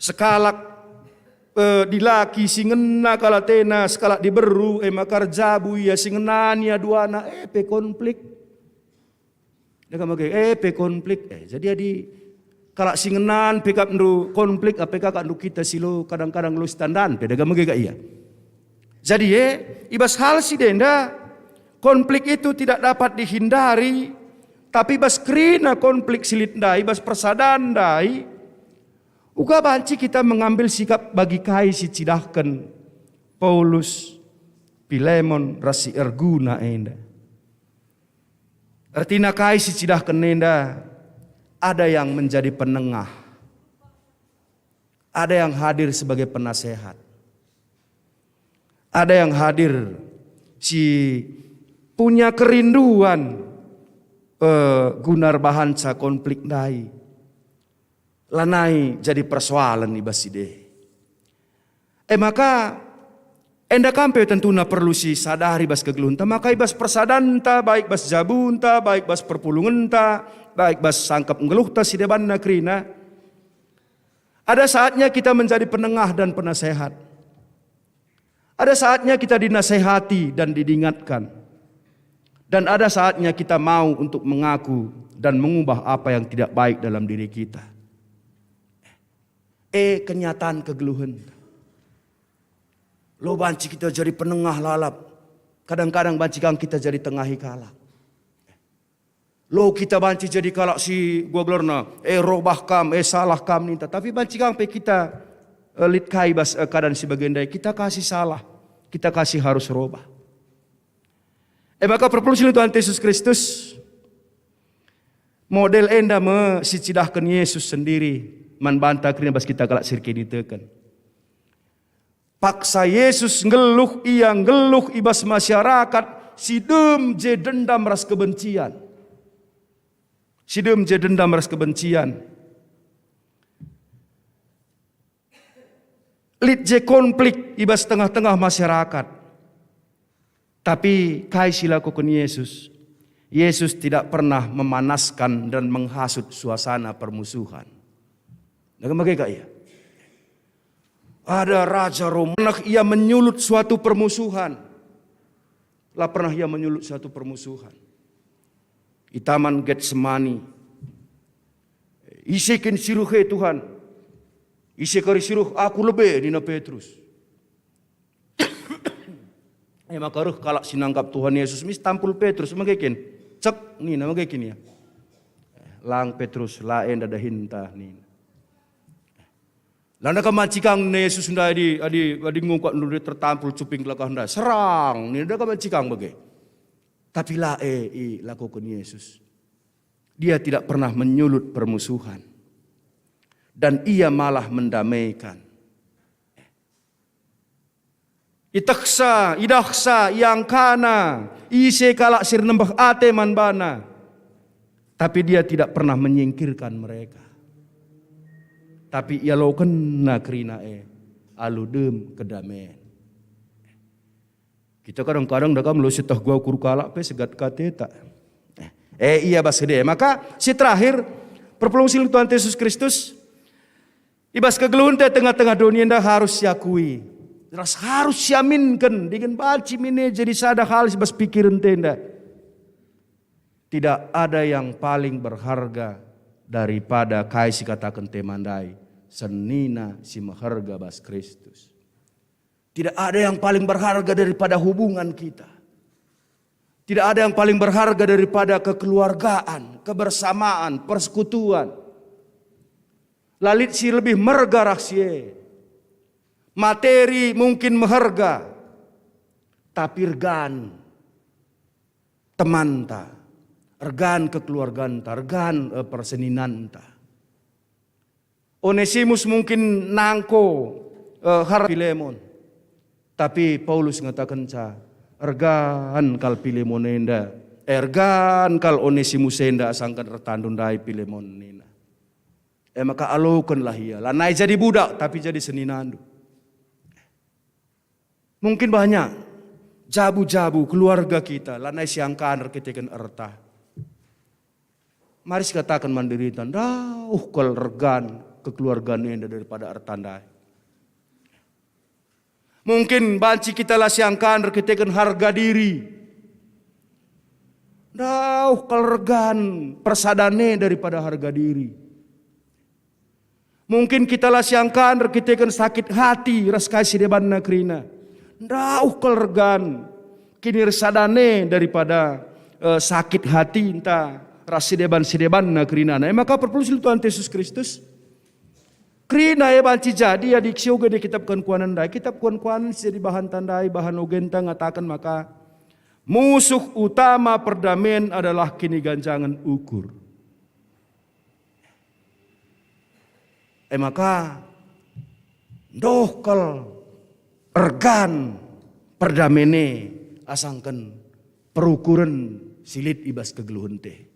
Sekalak, eh, dilaki si ngena kal atena, sekalak diberu, e maka erjabu ia si ngenani aduana, e pe konflik. Dage mage, e pe konflik. Eh, jadi adi kalak si ngenan pe kap ndu konflik, ape kakak ndu kita si lo kadang-kadang lo sitandan pe dage mage ka ia. Jadi e, i bas hal si denda, konflik itu tidak dapat dihindari, tapi bas kerina konflik si lit ndai, bas persadan ndai, uga banci kita mengambil sikap bagi kai si cidahken Paulus, Pilemon, ras si erguna enda. Ertina kai si cidahken enda? Ada yang menjadi penengah, ada yang hadir sebagai penasehat, ada yang hadir si punya kerinduan, eh, guna erbahanca konflik ndai. Lanai jadi persoalen i bas si de. E maka, enda kam pe tentuna perlu si sadari bas kegeluhenta, maka i bas persadanta, baik bas jabunta, baik bas perpulungenta, baik bas sangkep nggeluhta si debanna kerina, ada saatnya kita menjadi penengah dan penasehat. Ada saatnya kita dinasehati dan diingatkan. Dan ada saatnya kita mau untuk mengaku dan mengubah apa yang tidak baik dalam diri kita. E, kenyataan kegeluhen. Lo banci kita jadi penengah lalap. Kadang-kadang banci kang kita jadi tengahi kalak. Lo kita banci jadi kalak si gua gelarna, e, robah kam, e, salah kam ninta. Tapi banci kang pe kita, e, lit kai bas, e, keadaan si bage ndai. Kita kasih salah, kita kasih harus robah. E maka perpulung si lit Tuhan Yesus Kristus, model enda me si cidahken Yesus sendiri man banta kerina bas kita kalak si erkiniteken. Paksa Yesus nggeluh, ia nggeluh i bas masyarakat si dem je dendam ras kebencian. Si dem je dendam ras kebencian. Lit je konflik i bas tengah-tengah masyarakat. Tapi kai si lakoken Yesus? Yesus tidak pernah memanaskan dan menghasut suasana permusuhan. Dage mage ka ia. Ada raja Rom, pernah ia menyulut suatu permusuhan. La pernah ia menyulut suatu permusuhan. I Taman Getsemani. Ise kin si reh e, Tuhan? Ise kari si reh? Aku lebe, nina Petrus. E maka reh kalak si nangkap Tuhan Yesus, mis tampul Petrus, mage kin? Cek, nina, mage kin ia? Lang Petrus, la enda dahinta, nina. La ndaka banci kang nina Yesus ndai adi, adi, adi ngungkap ndu tertampul cuping kelakah ndai. Serang, nina, ndaka banci kang bage. Tapi la e ilakoken Yesus. Dia tidak pernah menyulut permusuhan. Dan ia malah mendamaikan. Itehsa, idahsa, iangkana ise kalak si ernembeh ate man bana, tapi dia tidak pernah menyingkirkan mereka. Tapi ialokenna kerina e alu dem kedamen. Kita kadang-kadang ndaka melo sieteh gua ukur kalak pe segat kateta. Eh, eh, ia bas ende. Maka si terakhir, perpulung si lit Tuhan Yesus Kristus, i bas kegeluhenta tengah-tengah doni enda harus siakui, ras harus siaminken, dingen banci min e jadi sada hal si bas pikirenta enda. Tidak ada yang paling berharga daripada kai si kataken tema ndai, senina si meherga bas Kristus. Tidak ada yang paling berharga daripada hubungan kita. Tidak ada yang paling berharga daripada kekeluargaan, kebersamaan, persekutuan. La lit si lebih merga rah si e. Materi mungkin meherga, tapi ergan temanta, ergan kekeluarganta, ergan, eh, perseninanta. Onesimus mungkin nangko, eh, har Pilemon. Tapi Paulus ngatakenca, "Ergan kal Pilemon enda, eh, ergan kal Onesimus enda asangken ertandu ndai Pilemon," nina. E maka alokenlah ia, lanai jadi budak, tapi jadi seninandu. Mungkin banyak jabu-jabu keluarga kita, lanai siangkan erkiteken erta. Mari sikataken man dirinta, ndauh kal ergan kekeluargaan enda daripada erta ndai. Mungkin banci kita la siangkan erkiteken harga diri. Ndauh kal ergan persadan e daripada harga diri. Mungkin kita la siangkan erkiteken sakit hati ras kai si debanna kerina. Ndauh kal ergan kinirsadan e daripada, eh, sakit hati ntah ras si deban-si debanna kerinana. E maka perpulung si Tuhan Jesus Kristus. Kerina e banci jadi adi sioge di kitab kuan-kuanen ndai. Kitab kuan-kuanen si jadi bahan tandai, bahan ogenta ngataken maka musuh utama perdamen adalah kiniganjangen ukur. E maka, ndauh kal ergan perdamen e asangken perukuren si lit i bas kegeluhenta.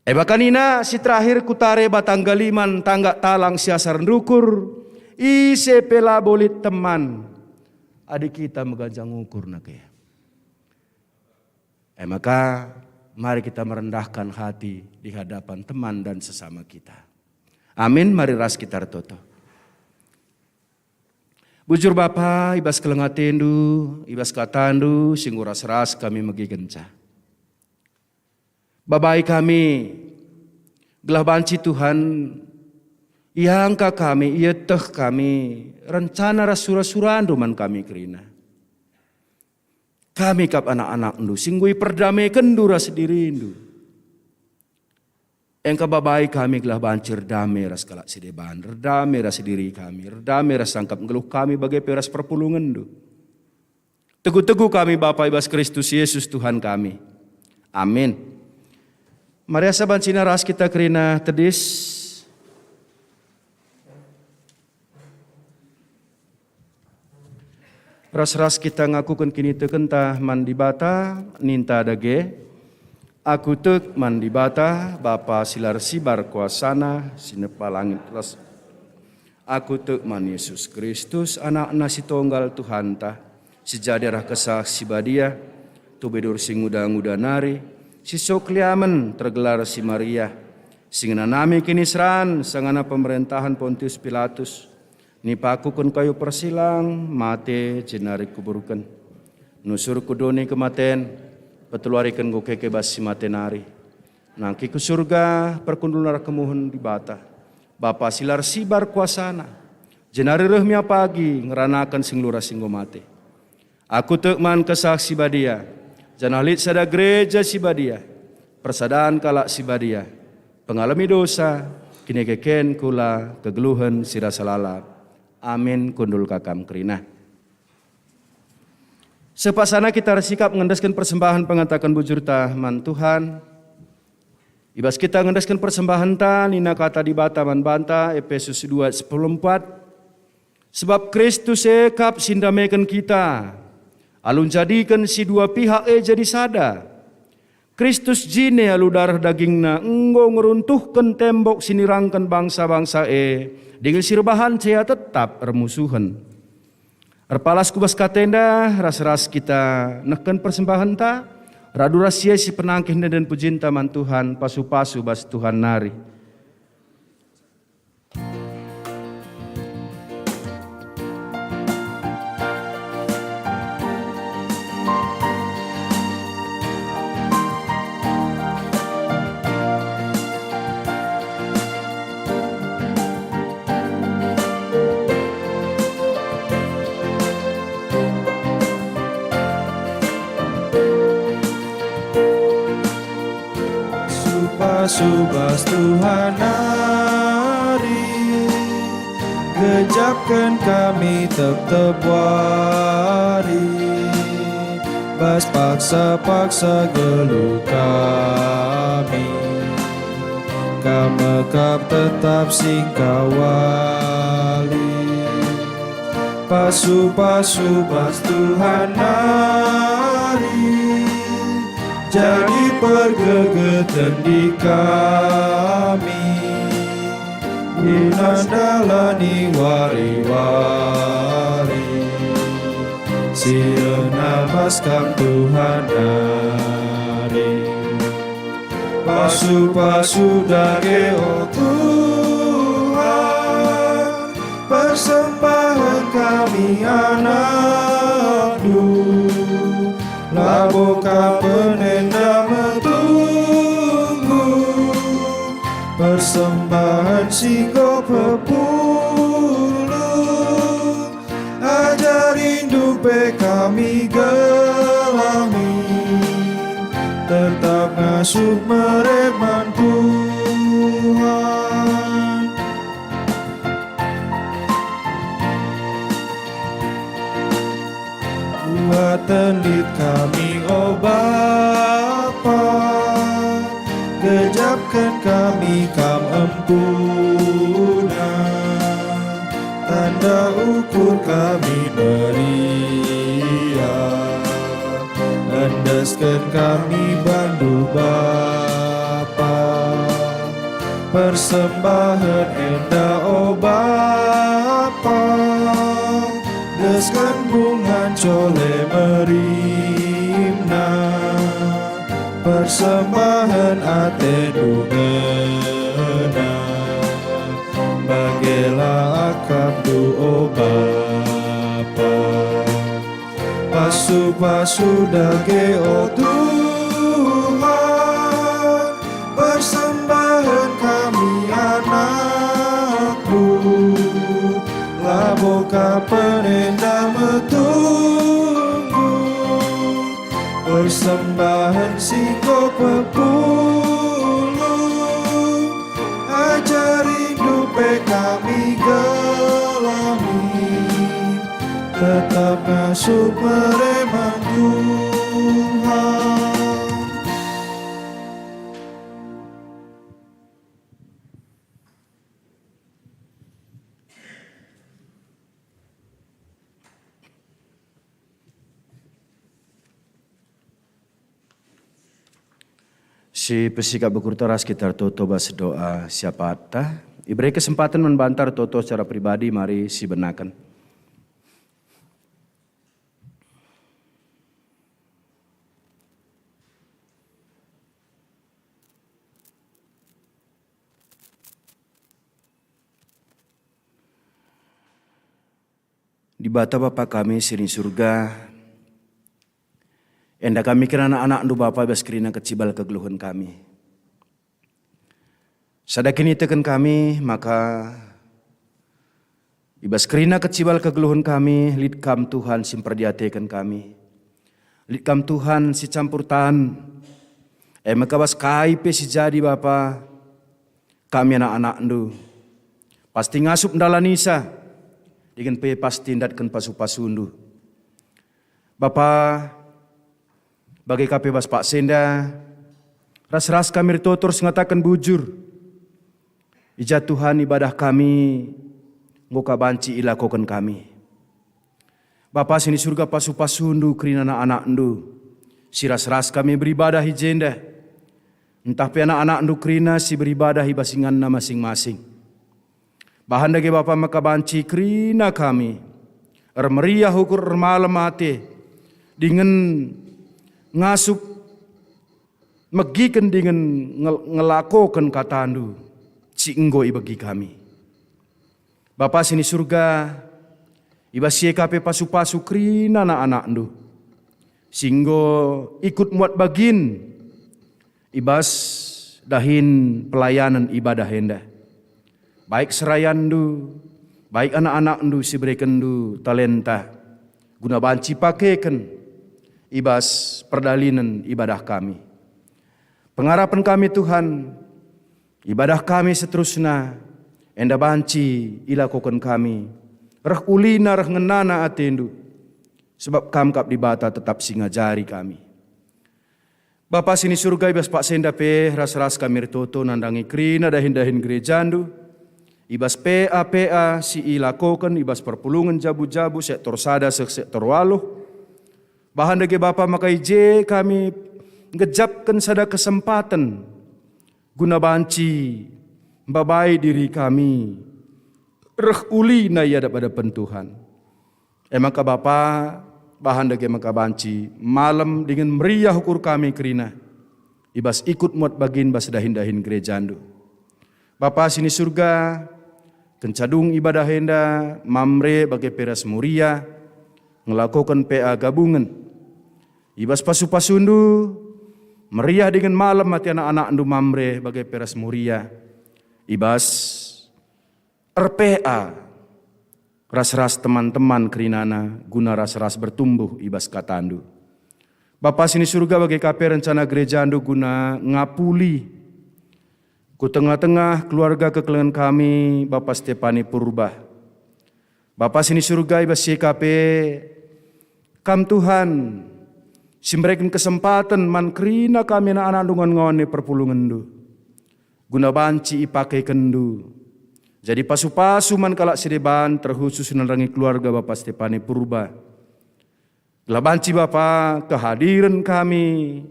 E maka nina si terakhir ku tare batang galiman tangga talang si asar ndukur, ise pe labo lit teman, adi kita meganjang ukur nake. E maka, mari kita merendahkan hati di hadapan teman dan sesama kita. Amin, mari ras kita ertoto. Bujur Bapa, i bas keleng atendu, i bas katandu, si enggo ras-ras kami megikenca. Babai kami, gelah banci Tuhan, iangka kami, ieteh kami, rencana ras sura-surandu man kami kerina. Kami kap anak-anakndu, si enggo iperdamekenNdu ras dirindu. Engka babai kami gelah banci erdame ras kalak si deban, erdame ras diri kami, erdame ras sangkap nggeluh kami bage pe ras perpulungenNdu. Tegu-tegu kami Bapa i bas Kristus Yesus Tuhan kami. Amin. Mari asa banci ras kita kerina tedis. Ras-ras kita ngakuken kinitekenta man Dibata, ninta dage, "Aku tek man Dibata, Bapa si la ersibar kuasana, si nepa langit ras. Aku tek man Yesus Kristus, AnakNa si Tonggal Tuhanta, si jadi arah Kesah Si Badia, tube dor si nguda-nguda nari, si sok liamen tergelar si Maria, si ngenanami kiniseran sangana pemerentahen Pontius Pilatus, nipakuken kayu persilang, mate, jenari kuburken. Nusur ku doni kematen, peteluariken enggo keke bas si mate nari. Nangkih ku Surga, perkundul arah kemuhen Dibata, Bapa si la ersibar kuasana, jenari reh mia pagi ngeranaken si nggeluh ras si enggo mate. Aku tek man Kesah Si Badia, janah lit sada gereja si badia, persadan kalak si badia, pengalemi dosa, kinekeken kula, kegeluhen si rasa lalap. Amin, kundul ka kam kerina." Sepasana kita ersikap ngendesken persembahen pengataken bujurta man Tuhan. I bas kita ngendesken persembahenta, nina kata Dibata man banta, Epesus dua ayat sepuluh empat, "Sebab Kristus e kap si ndameken kita, alu njadiken si dua pihak e jadi sada. Kristus jine alu dareh dagingNa enggo ngeruntuhken tembok si nirangken bangsa-bangsa e, dingen si erbahanca ia tetap ermusuhen." Erpalas ku bas kata enda, ras-ras kita nehken persembahenta, radu ras ia si penangkih nenden pujinta man Tuhan, pasu-pasu bas Tuhan nari. Pasu-pasu bas Tuhan nari, gejapken kami tep-tep wari, bas paksa-paksa geluh kami, Kam me kap tetap singkawali. Pasu-pasu bas Tuhan nari, jadi pergegeten di kami, guna ndalani wari-wari si erna bas Kam Tuhan nari. Pasu-pasu dage, o Tuhan, persembahen kami anakNdu, labo Kam pe enda metunggung, persembahen si enggo pepulung. AjariNdu pe kami gelami, tetap ngasup mere man Tuhan. Buaten lit kami, o Bapa, gejapken kami Kam empuna. Tanda ukur kami meriah, endesken kami bandu Bapa. Persembahen enda, o Bapa, desken bungan cole merimna, persembahen ateNdu ngena, bagelah akapNdu, o Bapa. Pasu-pasu dage, o Tuhan, persembahen kami anakNdu, labo Kam pe enda metunggung, persembahen si enggo pepulung. AjariNdu pe kami gelami, tetap ngasup mere man Tuhan. Si pesikap bekurta ras kita ertoto bas doa siapatta. Ibere kesempaten man banta ertoto secara pribadi, mari sibenaken. Dibata Bapa kami si ni Surga, enda kami kerina anak-anakNdu Bapa i bas kerina kecibal kegeluhen kami. Sada kiniteken kami maka i bas kerina kecibal kegeluhen kami, lit Kam Tuhan si mperdiateken kami. Lit Kam Tuhan si campur tan, e maka bas kai pe si jadi Bapa, kami anak-anakNdu pasti ngasup ndalanisa, dingen pe pasti ndatken pasu-pasuNdu. Bapa, bage ka pe bas paksa enda, ras-ras kami ertoto ras ngataken bujur, i ja Tuhan ibadah kami enggo ka banci ilakoken kami. Bapa si ni Surga, pasu-pasuNdu kerina anak-anakNdu si ras-ras kami beribadah i jenda, ntah pe anak-anakNdu kerina si beribadah i bas inganna masing-masing. Bahan dage Bapa maka banci kerina kami ermeriah ukur, ermalem ate, dingen ngasup megiken dingen ngel-, ngelakoken kataNdu si enggo ibegi kami. Bapa si ni Surga, i bas si e ka pe pasu-pasu kerina anak-anakNdu si enggo ikut muat bagin i bas dahin pelayanen ibadah enda. Baik serayanNdu, baik anak-anakNdu si berekenNdu talenta guna banci pakeken i bas perdalinen ibadah kami. Pengarapen kami, Tuhan, ibadah kami seterusna enda banci ilakoken kami reh ulina reh ngenana ateNdu, sebab Kam kap Dibata tetap si ngajari kami. Bapa si ni Surga, i bas paksa enda pe ras-ras kami ertoto nandangi kerina dahin-dahin gerejaNdu, i bas P A P A si ilakoken i bas perpulungen jabu-jabu sektor sada seh sektor waluh. Bahan dage Bapa maka i je kami nggejapken sada kesempaten guna banci mbabai diri kami reh ulina i adap-adapen Tuhan. E maka Bapa, bahan dage maka banci malem dingen meriah ukur kami kerina. i bas ikut muat bagin bas dahin-dahin gerejandu. Bapa si ni Surga, kenca dung ibadah enda, Mamre bage pe ras Muria ngelakoken P A gabungen. I bas pasu-pasundu, meriah dingen malem ate anak-anakndu Mamre bage pe ras Muria. I bas er-P A ras-ras teman-teman kerinana guna ras-ras bertumbuh i bas katandu. Bapa si ni Surga, bage ka pe rencana gerejandu guna ngapuli ku tengah-tengah keluarga kekelengen kami, Bapa Stepani Purba. Bapa si ni Surga, i bas si ka pe Kam Tuhan, si mereken kesempaten man kerina kami anak-anakndu ngawan-ngawan perpulungenndu, guna banci ipakekenndu jadi pasu-pasu man kalak si deban, terkhusus nandangi keluarga Bapa Stepani Purba. Gelah banci Bapa, kehadiren kami,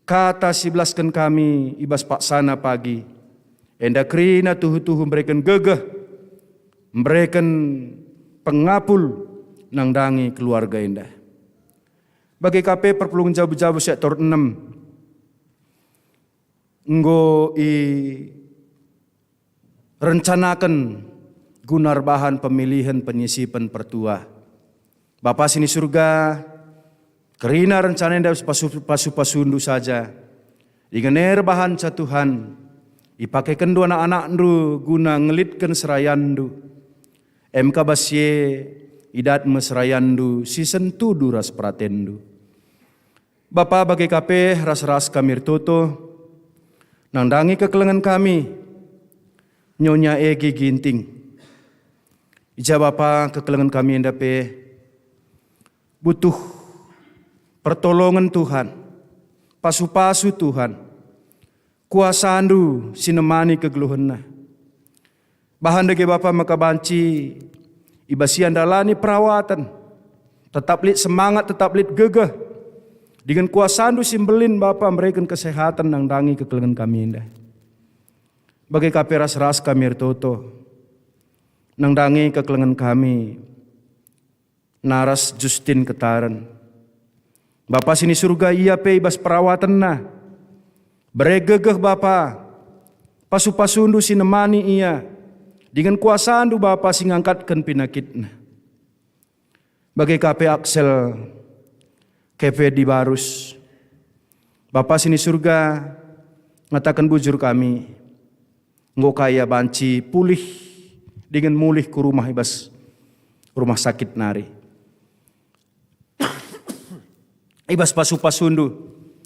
kata si belasken kami i bas paksana pagi, enda kerina tuhu-tuhu mereken gegeh, mereken pengapul nandangi keluarga enda. Bage ka pe perpulungen jabu-jabu sektor enem enggo irencanaken guna erbahan pemilihen penyisipen pertua. Bapa si ni Surga, kerina rencana enda pasu-, pasu-pasundu saja. Dingen e erbahanca Tuhan, ipakekenndu anak-anakndu guna ngelitken serayanndu. Em ka bas si e, idat me serayanndu si sentudu ras peratenndu. Bapa, bage ka pe ras-ras kami ertoto, nandangi kekelengen kami, Nyonya Egi Ginting. I ja Bapa, kekelengen kami enda pe butuh pertolongen Tuhan, pasu-pasu Tuhan, kuasaNdu si nemani kegeluhenna. Bahan dage Bapa maka banci i bas ia ndalani perawaten, tetap lit semangat, tetap lit gegeh, dingen kuasaNdu si mbelin Bapa mereken kesehaten nandangi kekelengen kami enda. Bage ka pe ras-ras kami ertoto, nandangi kekelengen kami, naras Justin Ketaren. Bapa si ni Surga, ia pe i bas perawatenna. Bere gegeh Bapa, pasu-pasundu si nemani ia, dingen kuasandu Bapa si ngangkatken pinakitna. Bage ka pe Axel Kevedi Barus. Bapa si ni Surga, ngataken bujur kami, enggo ka ia banci pulih dingen mulih ku rumah i bas rumah sakit nari. I bas pasu-pasundu,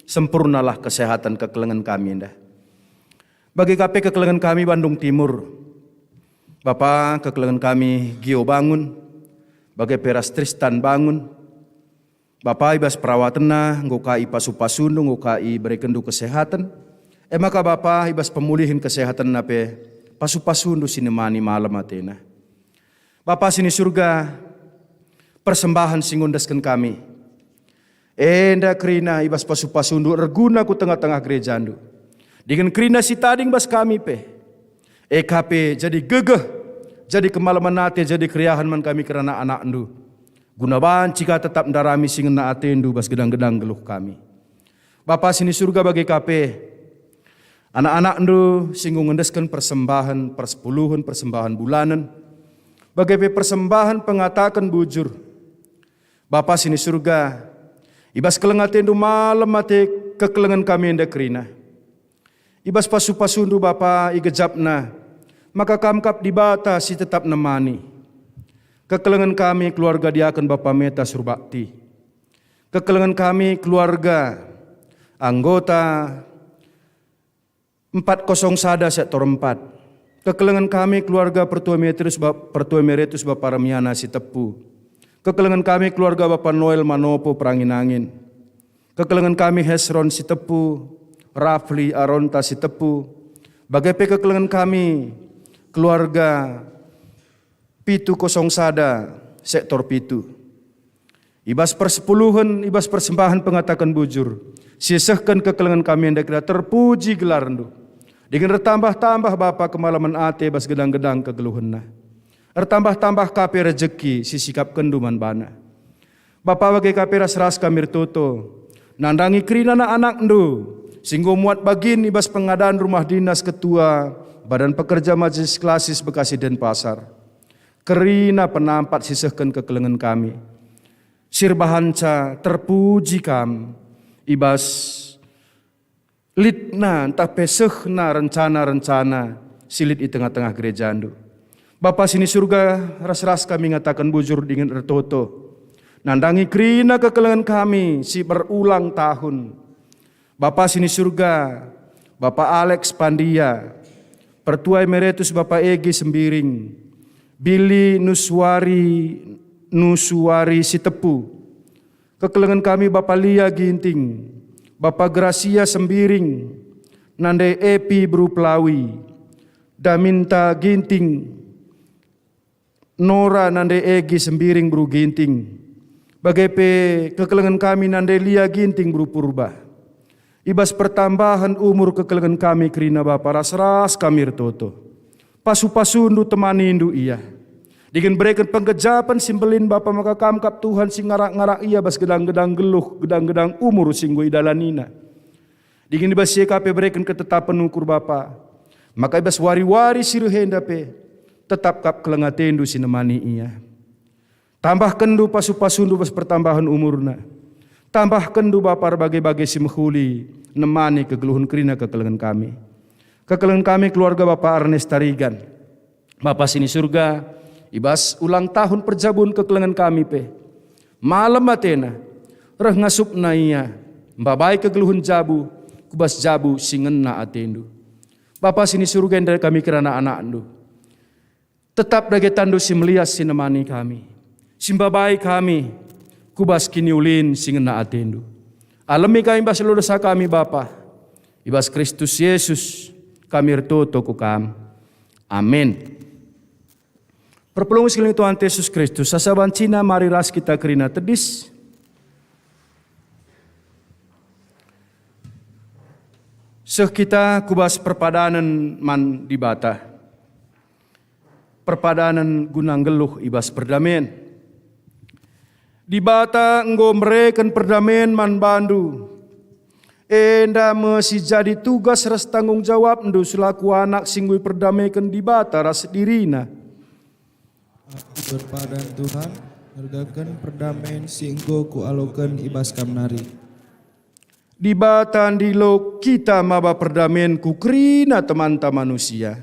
sempurnalah kesehatan kekelengen kami enda. Bage ka pe kekelengen kami Bandung Timur. Bapa, kekelengen kami Gio Bangun, bage pe ras Tristan Bangun. Bapa, i bas perawatenna enggo ka ipasu-pasundu, enggo ka iberekenndu kesehaten. E maka Bapa, i bas pemulihen kesehatenna pe pasu-pasundu si nemani malem atena. Bapa si ni Surga, persembahen si ngundesken kami, enda kerina i bas pasu-pasundu erguna ku tengah-tengah gerejandu. Dingen kerina si tading bas kami pe. E ka pe jadi gegeh, jadi kemalemen ate, jadi keriahen man kami kerana anakndu. Guna banci ka tetap ndarami si ngena atendu bas gedang-gedang geluh kami. Bapa si ni Surga, bage ka pe anak-anakndu si enggo ngendesken persembahen, persepuluhen, persembahen bulanen, bage pe persembahen pengataken bujur. Bapa si ni Surga, i bas keleng atendu malem ate kekelengen kami enda kerina. I bas pasu-pasundu Bapa igejapna, maka Kam kap Dibata si tetap nemani. Kekelengen kami keluarga diaken Bapa Meta Surbakti. Kekelengen kami keluarga anggota empat kosong sada sektor empat. Kekelengen kami keluarga Pertua Emeritus Ba-, Pertua Emeritus Bapa Remiana Sitepu. Kekelengen kami keluarga Bapa Noel Manopo Perangin-angin. Kekelengen kami Hesron Sitepu, Rafli Aronta Sitepu. Bage pe kekelengen kami keluarga pitu kosong sada sektor pitu. I bas persepuluhen, i bas persembahen pengataken bujur, siesehken kekelengen kami enda kerina terpuji gelarNdu. Dingen ertambah-tambah Bapa kemalemen ate bas gedang-gedang kegeluhenna. Ertambah-tambah ka pe rejeki si sikapkenNdu man bana. Bapa, bage ka pe ras-ras kami ertoto, nandangi kerina anak-anakNdu si enggo muat bagin i bas pengadan rumah dinas ketua Badan Pekerja Majelis Klasis Bekasi Denpasar. Kerina penampat si sehken kekelengen kami. Si erbahanca terpuji Kam i bas litna ntah pe sehna rencana-rencana si lit i tengah-tengah gerejaNdu. Bapa si ni Surga, ras-ras kami ngataken bujur dingen ertoto, nandangi kerina kekelengen kami si berulang tahun. Bapa si ni Surga, Bapa Alex Pandia, Pertua Emeritus Bapa Egi Sembiring, Billy Nuswari, Nuswari Sitepu, kekelengen kami Bapa Lia Ginting, Bapa Gracia Sembiring, nande Epi Beru Pelawi, Daminta Ginting, Nora nande Egi Sembiring Beru Ginting, bage pe kekelengen kami nande Lia Ginting Beru Purba. I bas pertambahen umur kekelengen kami kerina Bapa ras-ras kami ertoto. Pasu-pasuNdu temanindu ia. Dingen bereken penggejapen si mbelin Bapa maka Kam kap Tuhan si ngarak-ngarak ia bas gedang-gedang geluh, gedang-gedang umur si enggo idalanina. Dingen i bas ia ka pe bereken ketetapen ukur Bapa, maka i bas wari-wari si reh enda pe tetap kap keleng ateNdu si nemani ia. TambahkenNdu pasu-pasuNdu bas pertambahen umurna. TambahkenNdu Bapa erbage-bage si mehuli nemani kegeluhen kerina kekelengen kami. Kekelengen kami keluarga Bapa Ernest Tarigan. Bapa si ni Surga, i bas ulang tahun perjabun kekelengen kami pe, malem atena, reh ngasupna ia, mbabai kegeluhen jabu, ku bas jabu si ngena ateNdu. Bapa si ni Surga, enda kami kerana anak-anakNdu. Tetap dage tanNdu si melias si nemani kami, si mbabai kami, ku bas kiniulin si ngena ateNdu. Alemi kami bas dosa kami, Bapa, i bas Kristus Yesus kami ertoto ku Kam. Amin. Perpulungen si keleng Tuhan Yesus Kristus, asa bancina mari ras kita kerina tedis. Seh kita ku bas perpadanen man Dibata. Perpadanen guna nggeluh i bas perdamen. Dibata enggo mereken perdamen man bandu. Enda me si jadi tugas ras tanggung jawabndu selaku anak si enggo iperdameken Dibata ras diriNa. Aku erpadan Tuhan, nergaken perdamen si enggo kualoken i bas kam nari. Dibata ndilo kita maba perdamen ku kerina temanta manusia.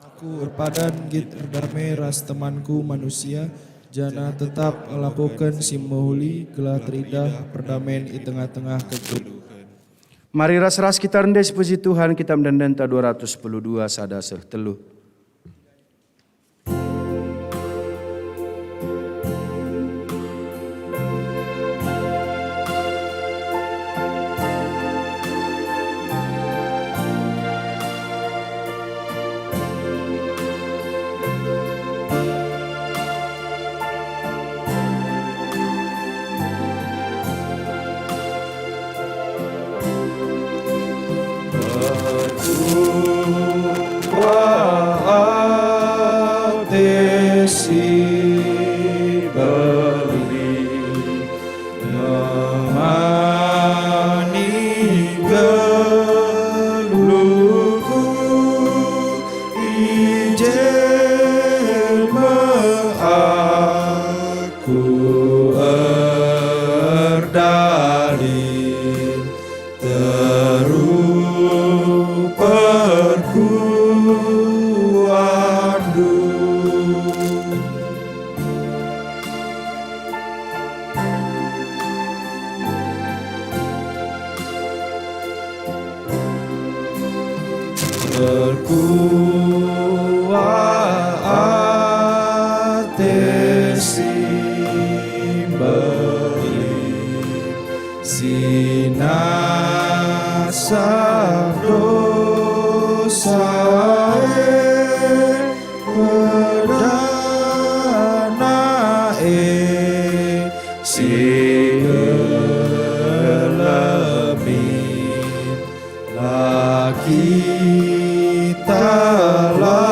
Aku erpadan nggit erdame ras temanku manusia, janah tetap ngelakoken si mehuli gelah teridah perdamen i tengah-tengah kegeluhen. Mari ras-ras kita rende sipuji Tuhan, kitab ende-endenta dua ratus sepuluh dua, sada seh telu. Erkuah ate si beli nemani geluhku, i je me aku erdalih. Teruh perkuahndu. Erkuah ate si mbelin, si nasa dosa e, pedana e, si ngelemin. La kita la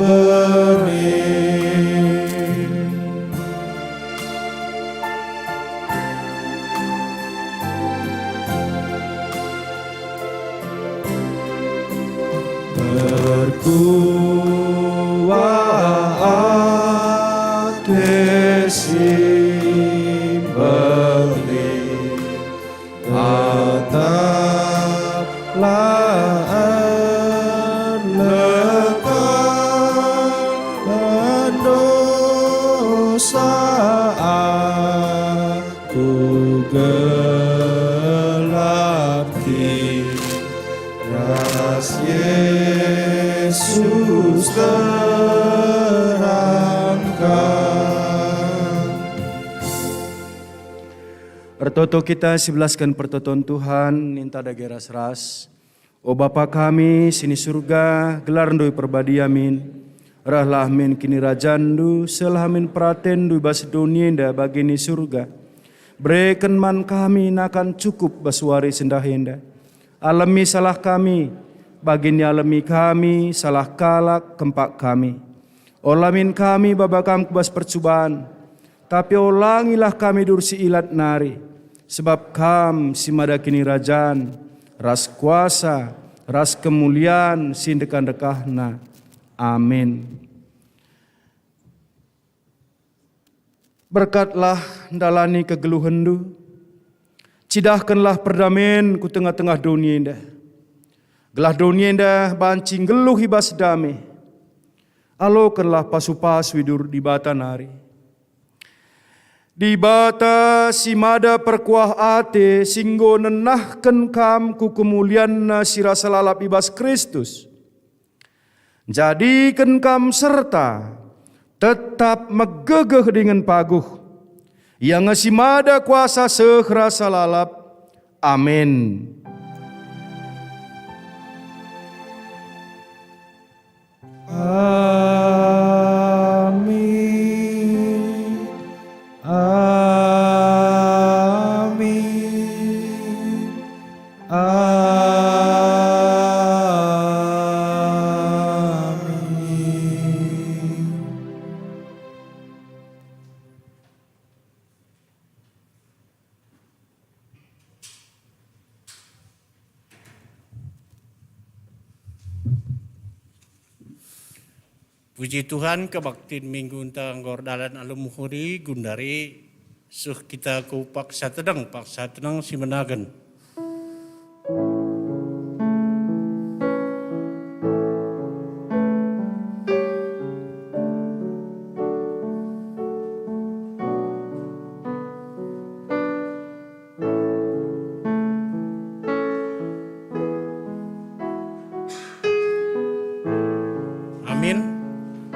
bene. Perkuah ate si mbelin, atap la erlekat, ndosa aku gelap kin ras Yesus terangkan. Ertoto kita sibelasken pertoton Tuhan, ninta dage ras-ras. O Bapa kami si ni Surga, gelarNdu iperbadia min. Rehlah min kinirajanNdu, sehlah min peratenNdu i bas doni enda bagi ni Surga. Bereken man kami nakan cukup bas wari sendah enda. Alemi salah kami, bagi nialemi kami salah kalak kempak kami. Ola min kami baba Kam ku bas percuban, tapi olangilah kami dursi ilat nari, sebab Kam si mada kinirajan, ras kuasa, ras kemulian si ndekah-ndekahna. Amin. Berkatlah ndalani kegeluhenndu, cidahkenlah perdamen ku tengah-tengah doni enda, gelah doni enda banci nggeluh i bas dame. Alokenlah pasu-pasu i duhur Dibata nari. Dibata si mada perkuah ate si enggo nenahken kam ku kemulianNa si rasa lalap i bas Kristus, njadiken kam serta tetap megegeh dingen paguh. Ia nge si mada kuasa seh rasa lalap. Amin. Amin. Amin. Amin. Puji Tuhan, kebaktin minggu enta enggo erdalan alu mehuli, gundari seh kita ku paksa teneng, paksa teneng si menagen. Amin.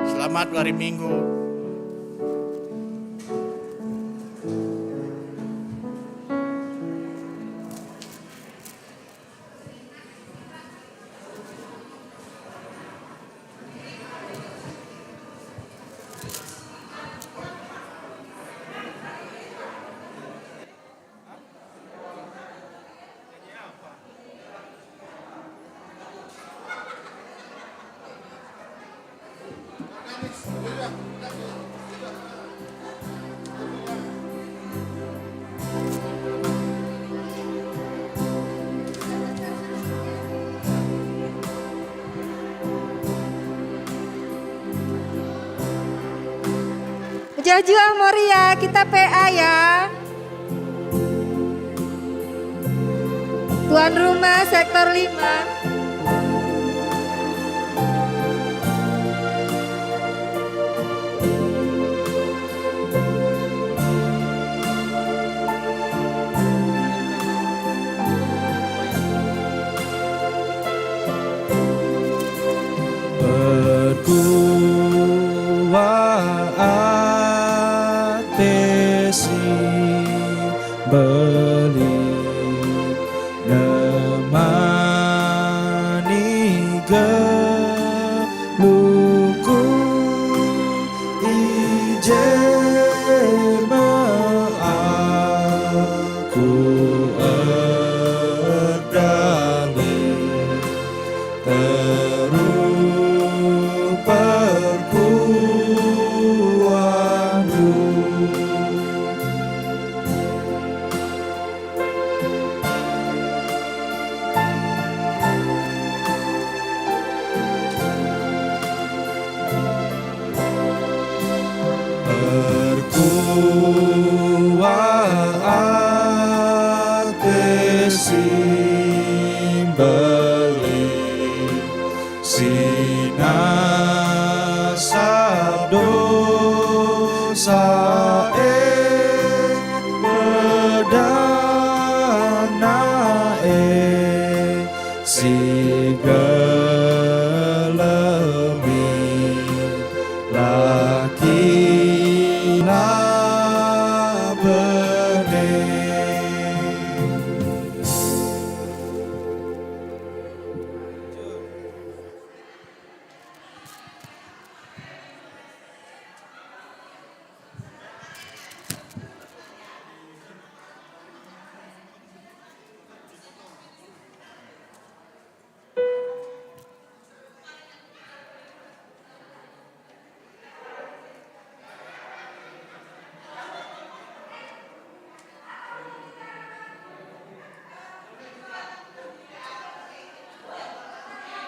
Selamat wari Minggu. Mejuah-juah Moria, kita P A ya. Tuan rumah sektor lima. Perkuah ate si mbelin nemani geluhku, i je me aku erdalih. Teruh perkuahndu. Ua ate si mbelin, si nasap dosa e, pedana e si